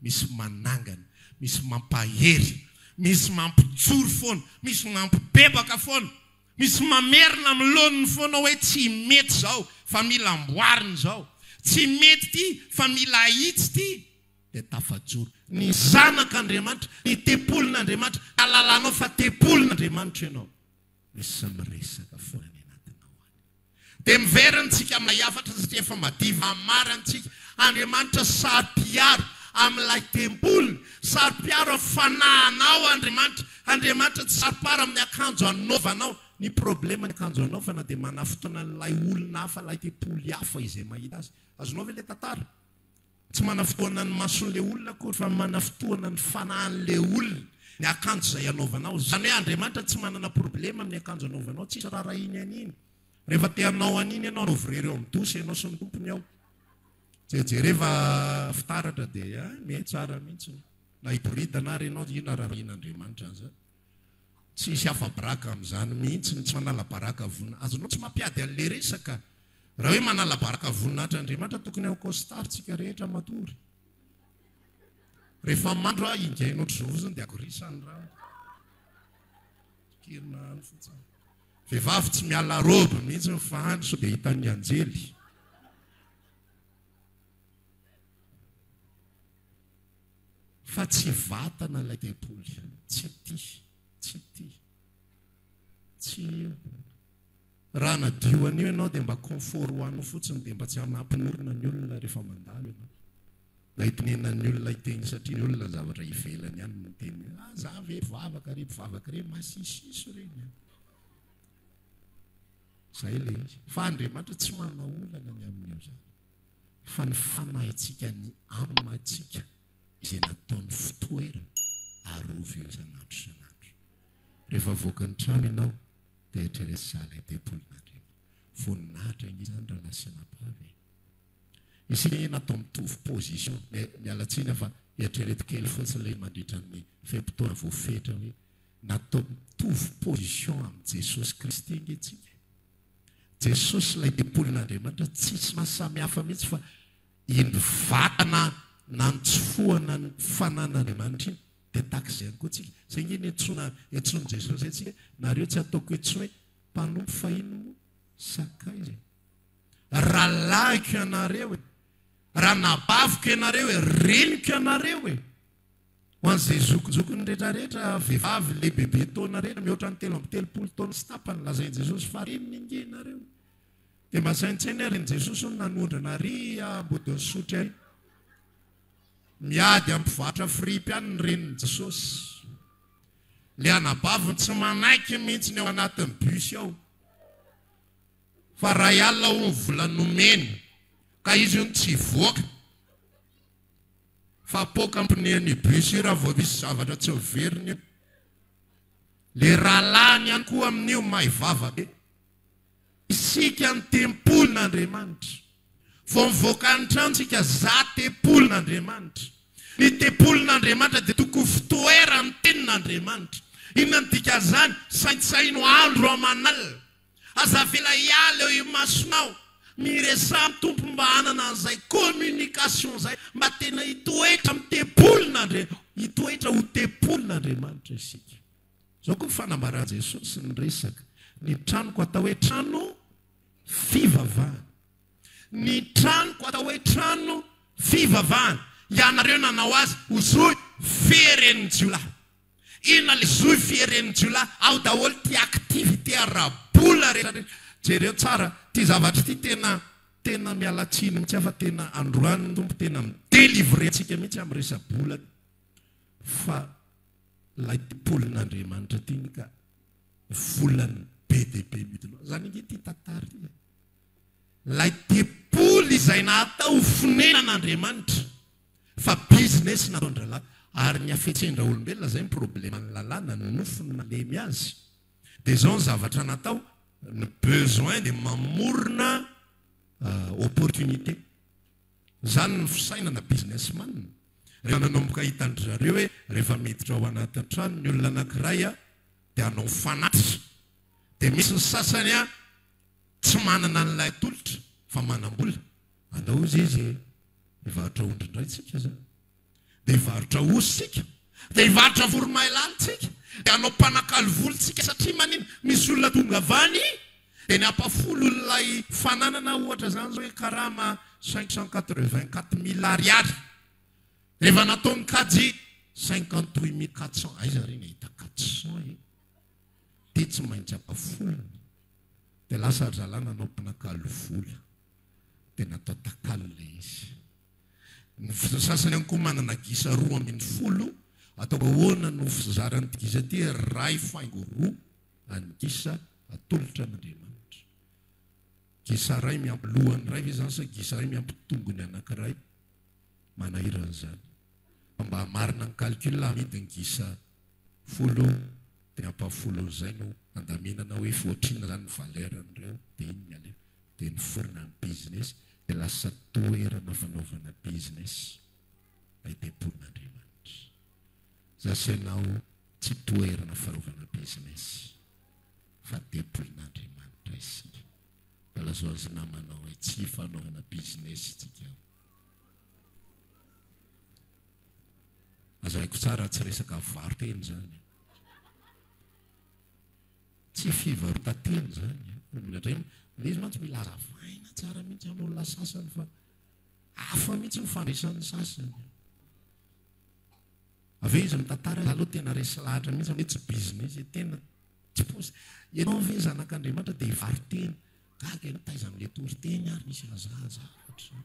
misy manangana misy mampahery misy mampijoro foana misy mampibebaka foana misy mamerina amin'ny laoniny foana hoe tsy mety izao fa mila amboarina izao tsy mety ity fa mila ahitsy ity dia tafajoro. Ny zanak'Andriamanitra, ny tempolin'Andriamanitra, ahalalanao fa tempolin'Andriamanitra ianao. Misy miresaka foana any anatinao any. Dia miverina tsika amin'ilay hafatra satria efa madiva hamarana tsika. Andriamanitra saro-piaro amin'ilay tempoliny, saro-piaro amin'ny fanahinao Andriamanitra. Andriamanitra tsy saro-piaro amin'ny akanjo anaovanao. Ny problema ny akanjo anaovana dia manafotoana an'ilay olona hafa, ilay tempoly hafa izay mahita azy. Azonao ve ilay tantara? Tsy manafotohana ny mason'ilay olona akory fa manafotohana ny fanahin'ilay olona ny akanjo izay anaovanao. Izany hoe Andriamanitra tsy manana problema amin'ny akanjo anaovanao, tsisy rarahiny an'iny. Rehefa te hanao an'iny ianao, anaovy irery eo amin'ny douche ianao sy ny tompony ao. Jerejereva fitaratra dia mety tsara mihitsy. Na hiboridana ary ianao, inona rarahian'Andriamanitra an'izany? Tsy hisy afa-baraka amin'izany mihitsy ny tsy manala baraka vonina. Azonao tsy mampiady an'ilay resaka. Raha hoe manala baraka voninahitra Andriamanitra tokony ao costard tsika rehetra matory. Rehefa mandro aho ingaina ohatr'izao fotsiny dia agorisany rano. Kirina any fotsiny. Vehivavy tsy miala robe mihitsy fa any sao dia hitan'ny anjely. Fa tsy vatana ilay tempoly. Tsy ity. Tsy ity. Tsy io. Raha hanadio an'io ianao dia mba confort ho anao fotsiny dia mba tsy hanampin'orona ny olona rehefa mandalo ianao. Na hitenenan'ny olona hiteny satria ny olona zavatra ivelany ihany no miteny hoe ah za ve mpivavaka re mpivavaka re masisiso ireny an. Zay ilay izy. Fa Andriamanitra tsy manana olana ny amin'io zany. Fa ny fanahintsika ny âme-ntsika izay nataony fitoerana arovy io isan'andro isan'andro. Rehefa avoaka ny trano ianao dia eritrereto za ilay tempolin'Andriamanitra. Voninahitra ange izany rahalahy sy anabavy e. Isika anie natao mitovy position, miala tsiny aho fa eritrereto kely fotsiny ilay mandritra ny fe-potoana voafetra hoe natao mitovy position amin'i Jesosy Kristy ange tsika e. Jesosy ilay tempolin'Andriamanitra tsisy maha samy hafa mihitsy fa iny vatana nantsofohana ny fanan'Andriamanitra iny dia tahaka izay ihany koa tsika. Izay ange ny antsoina antsoin'i Jesosy antsika, nareo tsy ataoko hoe tsy hoe mpanompo fa ino moa? Sakaiza e. Rahalahiko ianareo e. Ranabaviko ianareo e. Reniko ianareo e. Ho an'izay zokinjokiny rehetrarehetra, vehivavy lehibebe taona rehetra, mihoatra ny 33 taona sy tapany, lazain'i Jesosy fa reniny ange ianareo. Dia mba saintsaino hoe ren'i Jesosy hono nanondrana ary ambodin'ny sotry ary. Miady amin'ny mpivarotra fripy any ny renin'i Jesosy. Ilay anabaviny tsy manaiky mihitsy ny ao anatin'ny bus ao. Fa ray alina hono vola nomeny ka izy hono tsy hivoaka. Fa poaka am-pneu-n'ny bus io raha vao misy zavatra tsy miverina io. Le rahalahiny ihany koa amin'io mahay vava be. Isika ny tempolin'Andriamanitra. Vao mivoaka ny trano isika za tempolin'Andriamanitra. Ny tempolin'Andriamanitra dia tokony fitoeran'ny tenin'Andriamanitra. Inona no dikan'izany? Saintsaino andro aman'alina. Aza avela hiala eo imasonao. Miresaha amin'ny Tompo mba hanana an'izay communication izay, mba tena hitoetra amin'ny tempolin'Andria, hitoetra ho tempolin'Andriamanitra isika. Izao koa ny fanambaran'i Jesosy ny resaka, ny tranoko atao hoe trano fivavahana. Ny tranoko atao hoe trano fivavahana. Ianareo nanao azy ho zohy feren'ny jiolahy. Inona le zohy fieren'ny jiolahy? Ao daholo ty activité ara-bola rehetra rehetra. Jereo tsara ty zavatra ity tena tena miala tsiny mihitsy aho fa tena androany ny Tompo tena mi-delivrer antsika mihitsy amin'ny resa-bola fa ilay tempolin'Andriamanitra ty ny ka volany be dia be midina. Zany ange ty tantara ity e. Ilay tempoly izay natao ho fonenan'Andriamanitra. Fa business nataon-dralahy ary ny hafetsen-draolombelona zay ny probleman'ny lalàna, ny nofo no nalemy azy. Dia zao ny zavatra natao, ny besoin dia mamorona opportunité. Zany ny fisainana businessman. Rehefa nanomboka hitan-dry zareo hoe rehefa miditra ao anatin'ny trano ny olona anankiray dia hanao fanatitra. Dia misy ny sasany tsy manana an'ilay atolotra fa manam-bola. Andao hozy izy e! Hivarotra ondry indray tsika zany. Dia hivarotra osy tsika. Dia hivarotra voromailala tsika. Dia hanao mpanakalo voly tsika satria manina? Misy olona tonga avy any dia ny ampafolon'ilay fananana ohatra zany zao hoe karama 584 mille ariary. Rehefa nataony kajy 58 400 aiza re ny ahita 400 e? Dia tsy maintsy ampafolony. Dia lasa ry zalahy nanao mpanakalo vola. Dia natao takalo ilay izy. Ny sasany ihany koa manana gisa 12, ataoko ahoana no fizaran'ity gisa ity, iray faingo roa an'ny gisa atolotra an'Andriamanitra. Gisa iray miampy lohany iray ve izany sa gisa iray miampy tongony anankiray? Manahirana izany. Fa mba hamarina ny calcul, amidy ny gisa folo dia ampahafolon'izay no andaminana hoe ohatrinona izany ny valeur-n'ireo dia iny ny alefa. Dia niforona ny business dia lasa toerana fanaovana business ilay tempolin'Andriamanitra. Za sy ianao tsy toerana fanaovana business fa tempolin'Andriamanitra isika. Mba lazao azy namanao hoe tsy fanaovana business tsika ao. Hazavaiko tsara tsy resaka varo-tena izany. Tsy fivarotan-tena izany. Indraindray ilay izy mantsy mila hazavaina tsara mihitsy amin'olona sasany fa hafa mihitsy ny fandraisan'ny sasany. Avy eo izy mitantara, za aloha tena resy lahatra mihitsy hoe tsy business, tena tsy posy. Ianao ve zanak'Andriamanitra dia hivaro-tena? Gaga ianao, taiza amin'ilay toriteny ary nisy an'izany zavatra izany.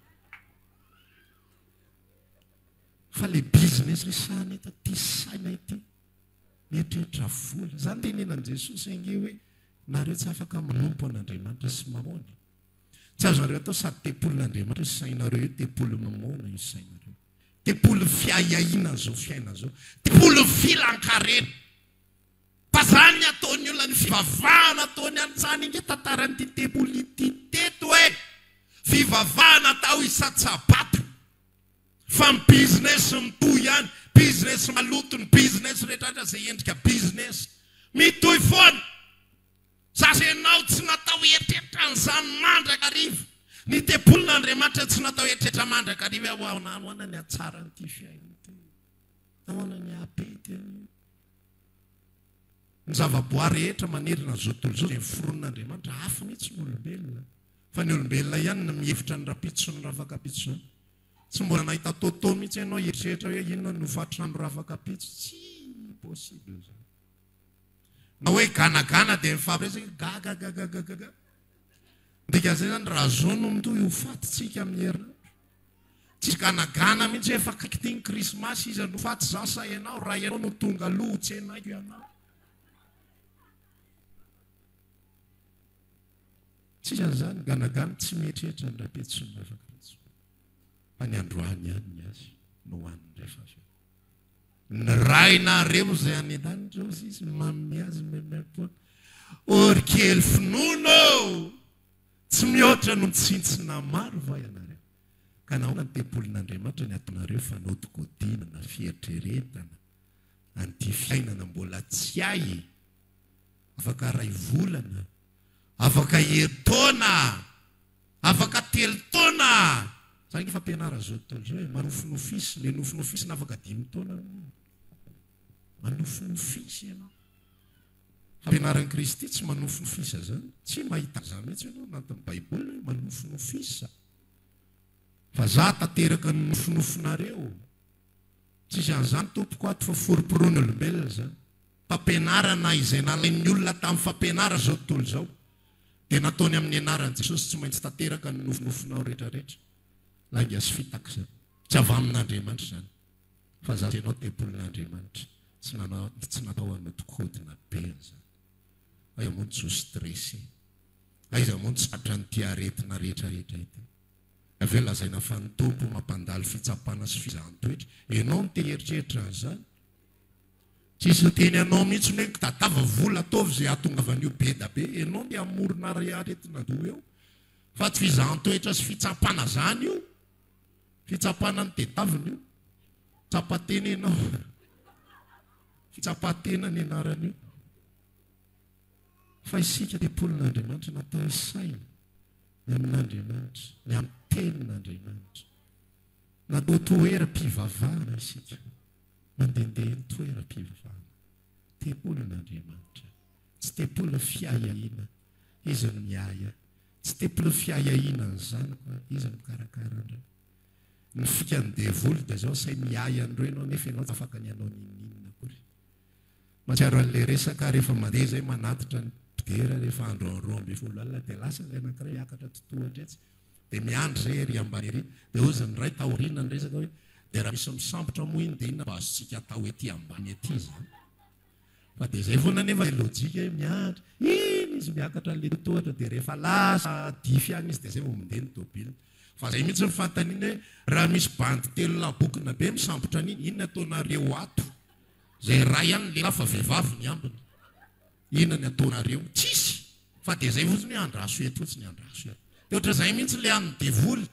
Fa le business resahana eto ity saina ity, mieritreritra vola. Izany tenenan'i Jesosy ange hoe nareo tsy afaka manompo an'Andriamanitra sy mamôna. Tsy azonareo atao sady tempolin'Andriamanitra io sainareo io, tempolin'ny mamôna io sainareo. Tempolin'ny fiahiahiana an'izao fiainana izao. Tempolin'ny filan-karena. Fa zany ny ataon'ny olona, ny fivavahana ataony any zany ange tantaran'ity tempoly ity teto e! Fivavahana atao isan-tsabata. Fa ny business mitohy ihany, business maloto, ny business rehetra rehetra izay endrika business. Mitohy foana. Zaza ianao tsy natao hieritreritra an'izany mandrakariva. Ny tempolin'Andriamanitra tsy natao hieritreritra mandrakariva hoe ahoana ahoana ny hatsaran'ity fiainana ity. Ahoana ny hahapety an'io. Ny zavaboary rehetra manerana an'izao tontolo izao dia noforonin'Andriamanitra, hafa mihitsy ny olombelona. Fa ny olombelona ihany no mihevitra ny rahampitso sy ny rafakampitso izany. Tsy mbola nahita Toto mihitsy ianao hieritreritra hoe inona no hofatrano rafakampitso. Tsy possible izany. Na hoe ganagana dia mifampiresaka hoe gagagagagaga. Ny dikan'izay izany raha zao no mitohy ho faty tsika amin'ny herinandro. Tsisy ganagana mihitsy hoe efa akaiky ity ny krismasy iza no faty za sa ianao, raha ianao no tonga aloha ho tsenaiko ianao. Tsisy an'izany ganagana tsy mieritreritra ny rahampitso sy ny rafakampitso. Fa ny androany ihany ny azy no hohaniny rehefa avy eo. Ny Rainareo izay any an-danitra hozy izy manome azy maimaimpoana. Ô ry kely finoana ô! Tsy mihoatra noho ny tsintsina maro va ianareo? Ka nahoana ny tempolin'Andriamanitra ny ataonareo fanodikodinana, fieritreretana an'ity fiainana mbola tsy hay? Afaka iray volana, afaka herintaona, afaka telo taona! Izany ange fampianaran'izao tontolo izao e, manofinofisy, ilay nofinofisina afaka dimy taona aloha. Manofinofisy ianao. Fampianaran'i Kristy tsy manofinofisa izany. Tsy mahita an'izany mihitsy ianao anatin'ny Baiboly hoe manofinofisa. Fa za tanteraka ny nofinofinareo. Tsisy an'izany tompoko ato fa foromporon'ny olombelona izany. Fampianarana izay nalain'ny olona tamin'ny fampianarana izao tontolo izao dia nataony amin'ny anaran'i Jesosy tsy maintsy tanteraka ny nofinofinao rehetra rehetra. Lainga sy fitaka izany. Tsy avy amin'Andriamanitra izany. Fa za sy ianao tempolin'Andriamanitra. Tsy nanao tsy natao hanodikodina be an'izany. Aiza moa no tsy ho stressé? Aiza moa no tsy tratran'ity aretina rehetra rehetra ity? Avy eo lazaina fa ny Tompo mampandalo fitsapana sy fizahan-toetra. Ianao no te hieritreritra an'izany. Tsisy niteny anao mihitsy hoe tadava vola ataovy izay hahatongavan'io be da be. Ianao no te hamorona aretin'andoha eo. Fa tsy fizahan-toetra sy fitsapana izany io. Fitsapana ny tedavina io. Tsapa-tena ianao. Fitsapan-tena ny anaran'io. Fa isika tempolin'Andriamanitra natao hisaina ny amin'Andriamanitra, ny amin'ny tenin'Andriamanitra. Natao toeram-pivavahana isika. Mandehandeha ny toeram-pivavahana. Tempolin'Andriamanitra. Tsy tempolin'ny fiahiahiana. Izy no miahy ahy. Tsy tempolin'ny fiahiahiana ny zanako aho. Izy no mikarakara an'ireo. Ny fikan'ny devoly dia izao, asay miahy an'ireo ianao nefa ianao tsy afaka ny hanao n'inon'inona akory. Mahatsiaro an'ilay resaka aho rehefa mandeha izay manatitra ny mpidera rehefa andro 12 alina dia lasa ilay anankiray hiakatra totohatra etsy dia miandry izay ery ambany ery dia hozy ny ray taoriana ny resaka hoe dia raha misy misambotra moa iny dia inona mba azontsika atao ety ambany ety izany. Fa dia izay foana anefa ilay lojika hoe miandry, iny izy miakatra an'ilay tohatra dia rehefa lasa dify any izy dia izay vao mandeha ny tôbila. Fa izay mihitsy ny fanontaniana hoe raha misy bandy telo lahy bokona be misambotra an'iny, inona ataonareo ato? Izay iray ihany ny lehilahy fa vehivavy ny ambiny. Inona ny ataonareo? Tsisy! Fa dia izay fotsiny hoe andraso eto fotsiny, andraso eto. Dia ohatran'izay mihitsy ilay an'ny devoly.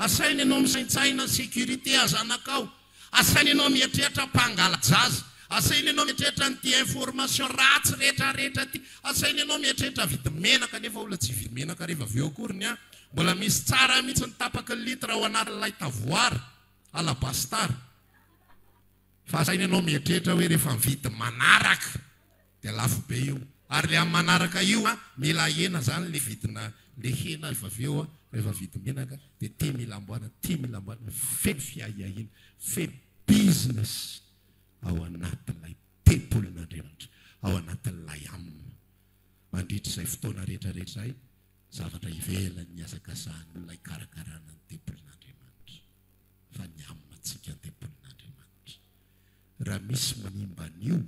Asainy ianao misaintsaina ny sécurité a zanakao, asainy ianao mieritreritra mpangala-jaza, asainy ianao mieritreritra an'ity information ratsy rehetra rehetra ity, asainy ianao mieritreritra vidy menaka nefa olona tsy hividy menaka rehefa avy eo akory ny ahy, mbola misy tsara mihitsy ny tapaky ny litre ao anatin'ilay tavoara alabastar. Fa asaina ianao mieritreritra hoe rehefa mividy manaraka dia lafo be io. Ary le amin'ny manaraka io an, mila ahena zany le vidina le hena rehefa avy eo an, rehefa vidim-menaka dia ty mila amboarina, ty mila amboarina, feno fiahiahiana, feno business ao anatin'ilay tempolin'Andriamanitra, ao anatin'ilay aminy. Mandritra izay fotoana rehetra rehetra izay, zavatra ivelan'ny nihazakazahan'ny olona hikarakarana ny tempolin'Andriamanitra, fa ny amintsika ny tempolin'Andriamanitra. Raha misy manimba an'io,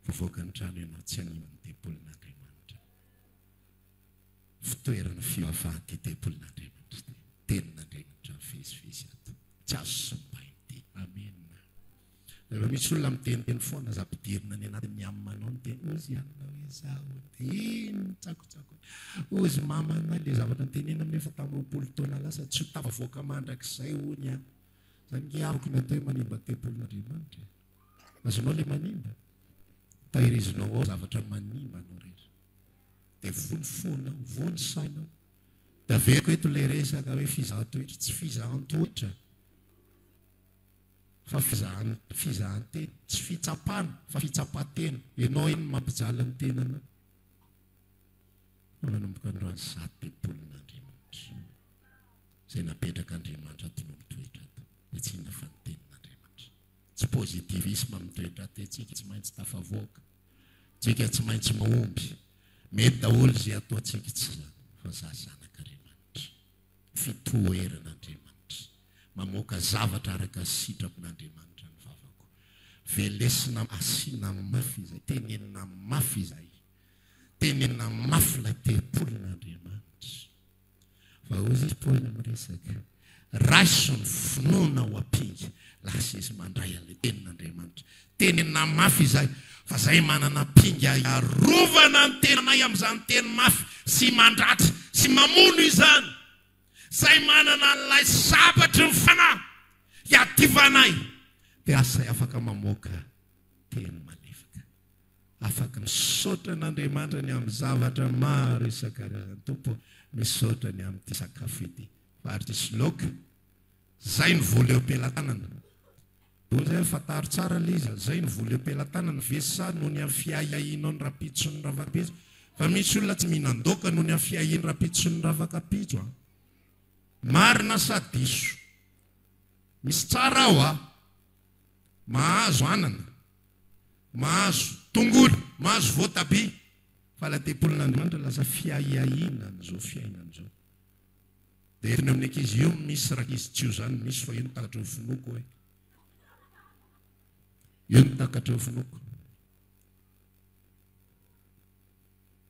voavoaka ny trano ianao, tsy hanimba ny tempolin'Andriamanitra. Fitoerana fivavahan'ity tempolin'Andriamanitra ity. Tenin'Andriamanitra mivezivezy ato. Tsy azo simbaina ity. Amena. Rehefa misy olona miteniteny foana, aza ampidirina any anatin'ny âme-nao ny teny. Hozy anona hoe izaho dia iny tsakotsako. Hozy mamanay ilay zavatra notenenina nefa tamin'ny 20 taona lasa tsy ho tafavoaka mandrakizay hono aho. Izany nge amiko ny atao hoe manimba tempolin'Andriamanitra e. Azonao ilay manimba? Tahirizinao ao zavatra manimba anao rehetra. Dia voa ny fonao, voa ny sainao. Dia averiko eto ilay resaka hoe fizahan-toetra. Tsy fizahan-toetra fa fizahan, fizahan-tena. Tsy fitsapana fa fitsapan-tena. Ianao iny mampijaly ny tenanao. Fa manomboka androany izaho tempolin'Andriamanitra. Izay napetrak'Andriamanitra ato no mitoetra ato. Dia tsy inona fa ny tenin'Andriamanitra. Tsy positivisme mitoetra ato, tsika tsy maintsy tafavoaka. Tsika tsy maintsy mahomby. Mety daholo izay ataontsika, tsy izany fa za zanak'Andriamanitra. Fitoeran'Andriamanitra. Mamoaka zavatra araka ny sitrapon'Andriamanitra ny vavako. Velesina asiana mafy izay, tenenina mafy izay. Tenenina mafy ilay tempolin'Andriamanitra. Fa hoy izy Paoly miresaka, raiso ny finoana ho ampinga. Lasa izy mandray an'ilay tenin'Andriamanitra. Tenenina mafy izay, fa izay manana ampinga hiarovana ny tenanay amin'izany teny mafy sy mandratra sy mamono izany. Izay manana an'ilay sabatry ny fanahy hiadivanay dia asa afaka mamoaka teny malefaka. Afaka misaotra an'Andriamanitra ny amin'ny zavatra maro isan-karazany. Tompo ô, misaotra ny amin'ity sakafo ity. Vary tsisy laoka. Zay ny vola eo am-pelatanana. Hoy zay, fantaro tsara ilay izy. Zay ny vola eo am-pelatanana ve sa noho ny amin'ny fiahiahianao ny rahampitso sy ny ravakapitso? Fa misy olona tsy mihinan-daoka noho ny amin'ny fiahiany rahampitso sy ny ravakapitso an. Marina sa diso? Misy tsara ao a. Mahazo anana. Mahazo tongolo, mahazo voatabia, fa ilay tempolin'Andriamanitra lasa fiahiahiana an'izao fiainana izao. Dia entiny amin'ny ankizy, io misy rankizy tsy io izany misy fa io no takatry ny finoako hoe. Io no takatry ny finoako.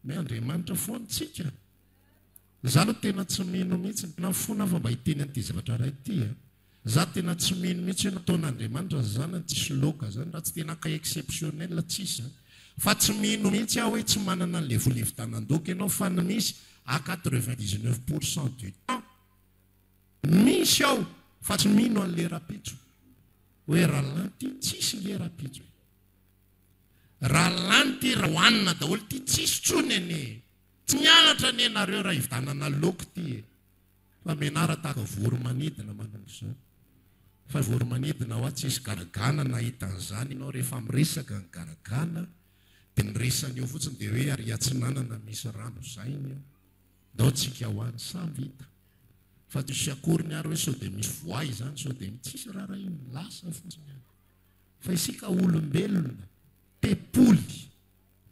Mais Andriamanitra foana tsika. Za aloha tena tsy mino mihitsy, na fona fa mba hiteny an'ity zavatra iray ity a. Za tena tsy mino mihitsy hoe nataon'Andriamanitra ny zanany tsisy loka zany raha tsy tena cas exceptionnel tsisy zany. Fa tsy mino mihitsy aho hoe tsy manana an'le vola hividianan-doka ianao fa ny misy à 99 pour cent du temps misy ao fa tsy mino an'le rapitso hoe raha lany ty tsisy nge rapitso e. Raha lany ty raha hohanina daholo ty tsisy tsony anie e. Tsy mianatra anie nareo raha hividianana laoka ty e. Fa menara tahaka voro-manidina manomboka izao. Fa voro-manidina hoa tsisy garagana nahita an'izany ianao rehefa miresaka ny garagana dia ny resany eo fotsiny dia hoe ary atsinanana misy rano zay ny eo. Ndao tsika ho any samy hita. Fa tsisy akoriny ary hoe sao dia misy voay izany sao dia tsisy raharahiana lasa fotsiny any. Fa isika olombelona tempoly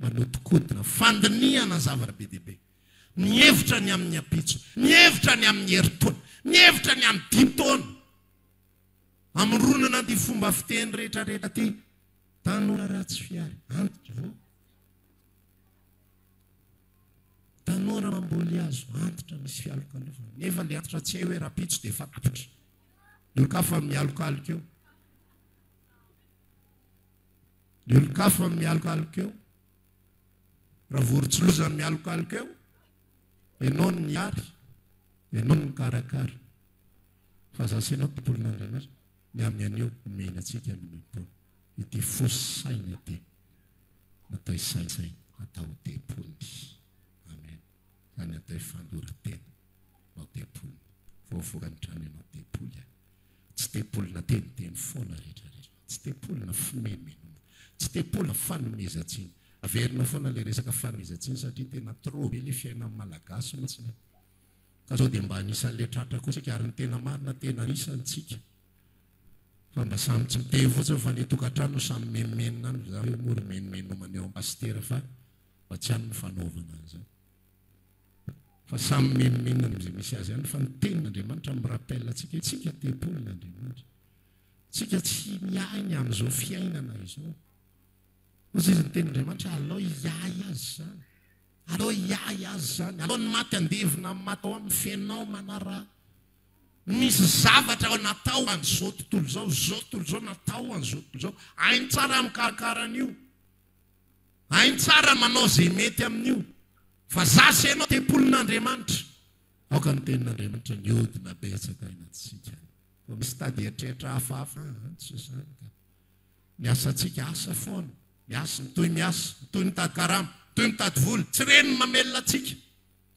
manodikodina fandinihana zavatra be dia be. Mihevitra ny amin'ny ampitso, mihevitra ny amin'ny herintaona, mihevitra ny amin'ny dimy taona. Amoronana an'ity fomba fiteny rehetra rehetra ity. Tanora ratsy fihary, antitra vao. Tanora mamboly hazo, antitra misy fialokalofana. Nefa le antitra tsy hay hoe rahampitso dia efa tapitra. Ny olon-kafa mialokaloka eo. Ny olon-kafa mialokaloka eo. Raha vorontsiloza mialokaloka eo, ianao no niary, ianao no nikarakara. Fa za sy ianao tempolin'Andriamanitra, ny amin'ny anio omena antsika ny maimaimpoana. Ity fo sy saina ity, natao hisaintsaina, atao ho tempoliny. Amen. Izany atao hoe fanoloran-tena mba ho tempoliny. Voavoaka ny trano ianao tempoly. Tsy tempolina teniteny foana rehetra rehetra. Tsy tempolina fimenomenona. Tsy tempolina fanomezan-tsiny. Averina foana ilay resaka fanomezan-tsiny satria tena trop be ilay fiainan'ny Malagasy mihitsy e. Ka sao dia mba anisan'ilay tratra koa isika ary ny tena marina tena anisany tsika. Fa mba samy tsy miteny fotsiny fa ny tokantrano no samy mimenomenona any, za hoe moa ry mimenomenomana eo am pasitera fa mba tsy any ny fanaovana an'izany. Fa samy mimenomenona any amin'izay misy azy any fa ny tenin'Andriamanitra mi-rappel antsika hoe tsika tempolin'Andriamanitra. Tsika tsy miahy ny amin'izao fiainana izao. Hoy izy ny tenin'Andriamanitra alao hiahy azy izany. Alao hiahy azy izany. Alao ny maty andevina amin'ny maty ao aminy fenao manaraha. Misy zavatra natao ho an'izao tontolo izao, izao tontolo izao natao ho an'izao tontolo izao. Hainy tsara mikarakara an'io. Hainy tsara manao izay mety amin'io. Fa za sy ianao tempolin'Andriamanitra. Aoka ny tenin'Andriamanitra mihodina betsaka any anatintsika. Vao misy tady eritreritra hafahafa, an, tsy izany ka. Ny asantsika asa foana. Miasa, mitohy miasa, mitohy mitady karama, mitohy mitady vola. Tsy ireny no mamelona antsika.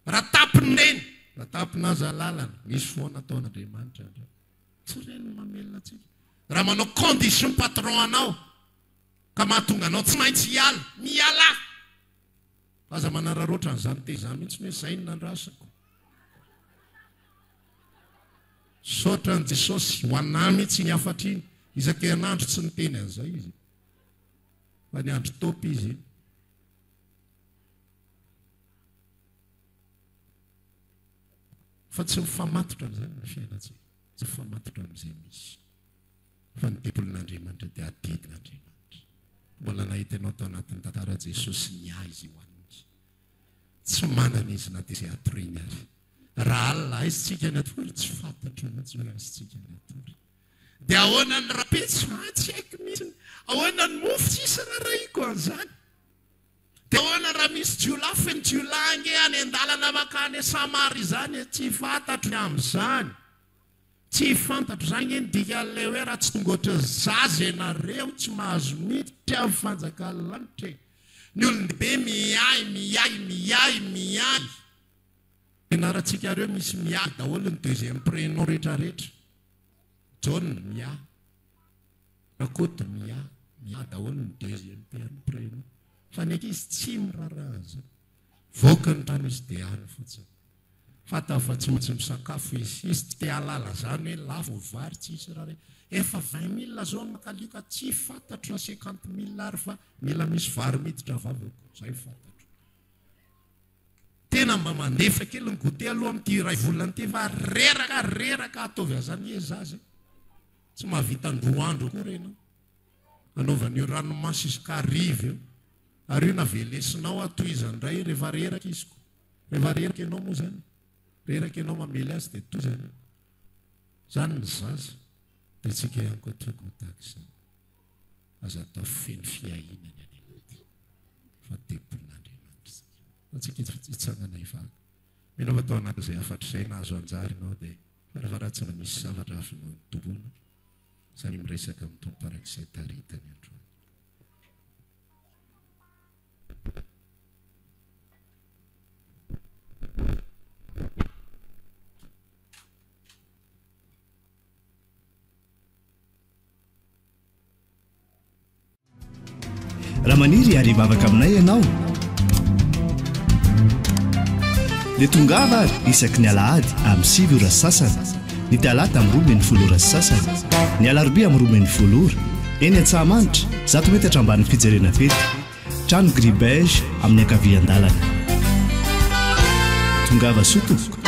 Raha tapiny ireny, raha tapina aza lalana, misy foana ataon'Andriamanitra indray. Tsy ireny no mamelona antsika. Raha manao condition patron anao ka mahatonga anao tsy maintsy hiala, mialà! Fa aza manararaotra an'izany teny izany mihitsy hoe izay no nandrasako. Misaotra an'i Jesosy, ho anà mihitsy iny hafatra iny. Isan-kerinandro tsy niteny an'izay izy. Fa niandry top izy iny. Fa tsy mifamatotra amin'izany ny fiainantsika. Tsy mifamatotra amin'izay misy. Fa ny tempolin'Andriamanitra dia adidin'Andriamanitra. Mbola nahita ianao tao anatin'ny tantara Jesosy niahy izay ho an'ny. Tsy manana izy na dia izay hatoriany ary. Raha alina aiza tsika ny hatory? Tsy fantatro mihitsy hoe aiza tsika ny hatory. Dia ahoana ny rahampitso? Ah, tsy haiko mihitsy. Ahoana ny mofo? Tsisy rarahiko an'izany. Dia ahoana raha misy jiolahy? Feno jiolahy ange any an-dalana mankany Samaria izany e! Tsy fantatro ny amin'izany. Tsy fantatro. Izany ange ny dikan'ilay hoe raha tsy tonga ohatran'ny zaza ianareo tsy mahazo miditra amin'ny fanjakan'ny lanitra e! Ny olon-dehibe miahy, miahy, miahy, miahy. Ny anarantsika ireo misy miahy daholo ny deuxième prénom rehetrarehetra. Jaona, miahy. Rakoto, Mia, Mia daholo ny deuxième prénom. Fa ny ankizy tsy miraharaha an'izany. Voaka ny trano izy dia any fotsiny. Fantany fa tsy maintsy misakafo izy. Izy tsy te hahalala izany hoe lafo ny vary, tsisy raha. Efa 20 mille zao ny makalioka, tsy fantatro na 50 mille ary fa mila misy vary miditra vavako. Izay fantatro. Tena mba mandefa kely ny goûter aloha amin'ity iray volana ity fa reraka reraka ataovy azany e zaza e. Tsy mahavita androa andro akory ianao. Anaovana io ranomaso isaka hariva io. Ary io na velesinao aho tohizany indray rehefa reraka izy ko. Rehefa reraka ianao moa zany. Reraka ianao mamely azy dia tohizany io. Zany ny zaza. Dia tsika ihany koa tokony ho tahaka izany. Aza atao feno fiahiana ny any anaty. Fa tempolin'Andriamanitra isika. Antsika hitsangana hivavaka. Mino aho fa tao anatin'izay hafatra izay nahazo anjara ianao dia Farafaharatsiny raha misy zavatra azonao nitomboana, samia miresaka amin'ny Tompo araka izay taritany androany. Raha maniry hiary hivavaka aminay ianao dia tongava ary isaky ny alahady amin'ny 9 ora sy sasany, ny talata amin'ny 12 ora sy sasany, ny alarobia amin'ny 12 ora, eny Antsahamanitra, 100 metatra ambanin'ny fijerena fety, trano gris beige amin'ny ankavian-dalana. Tongava soa tompoko.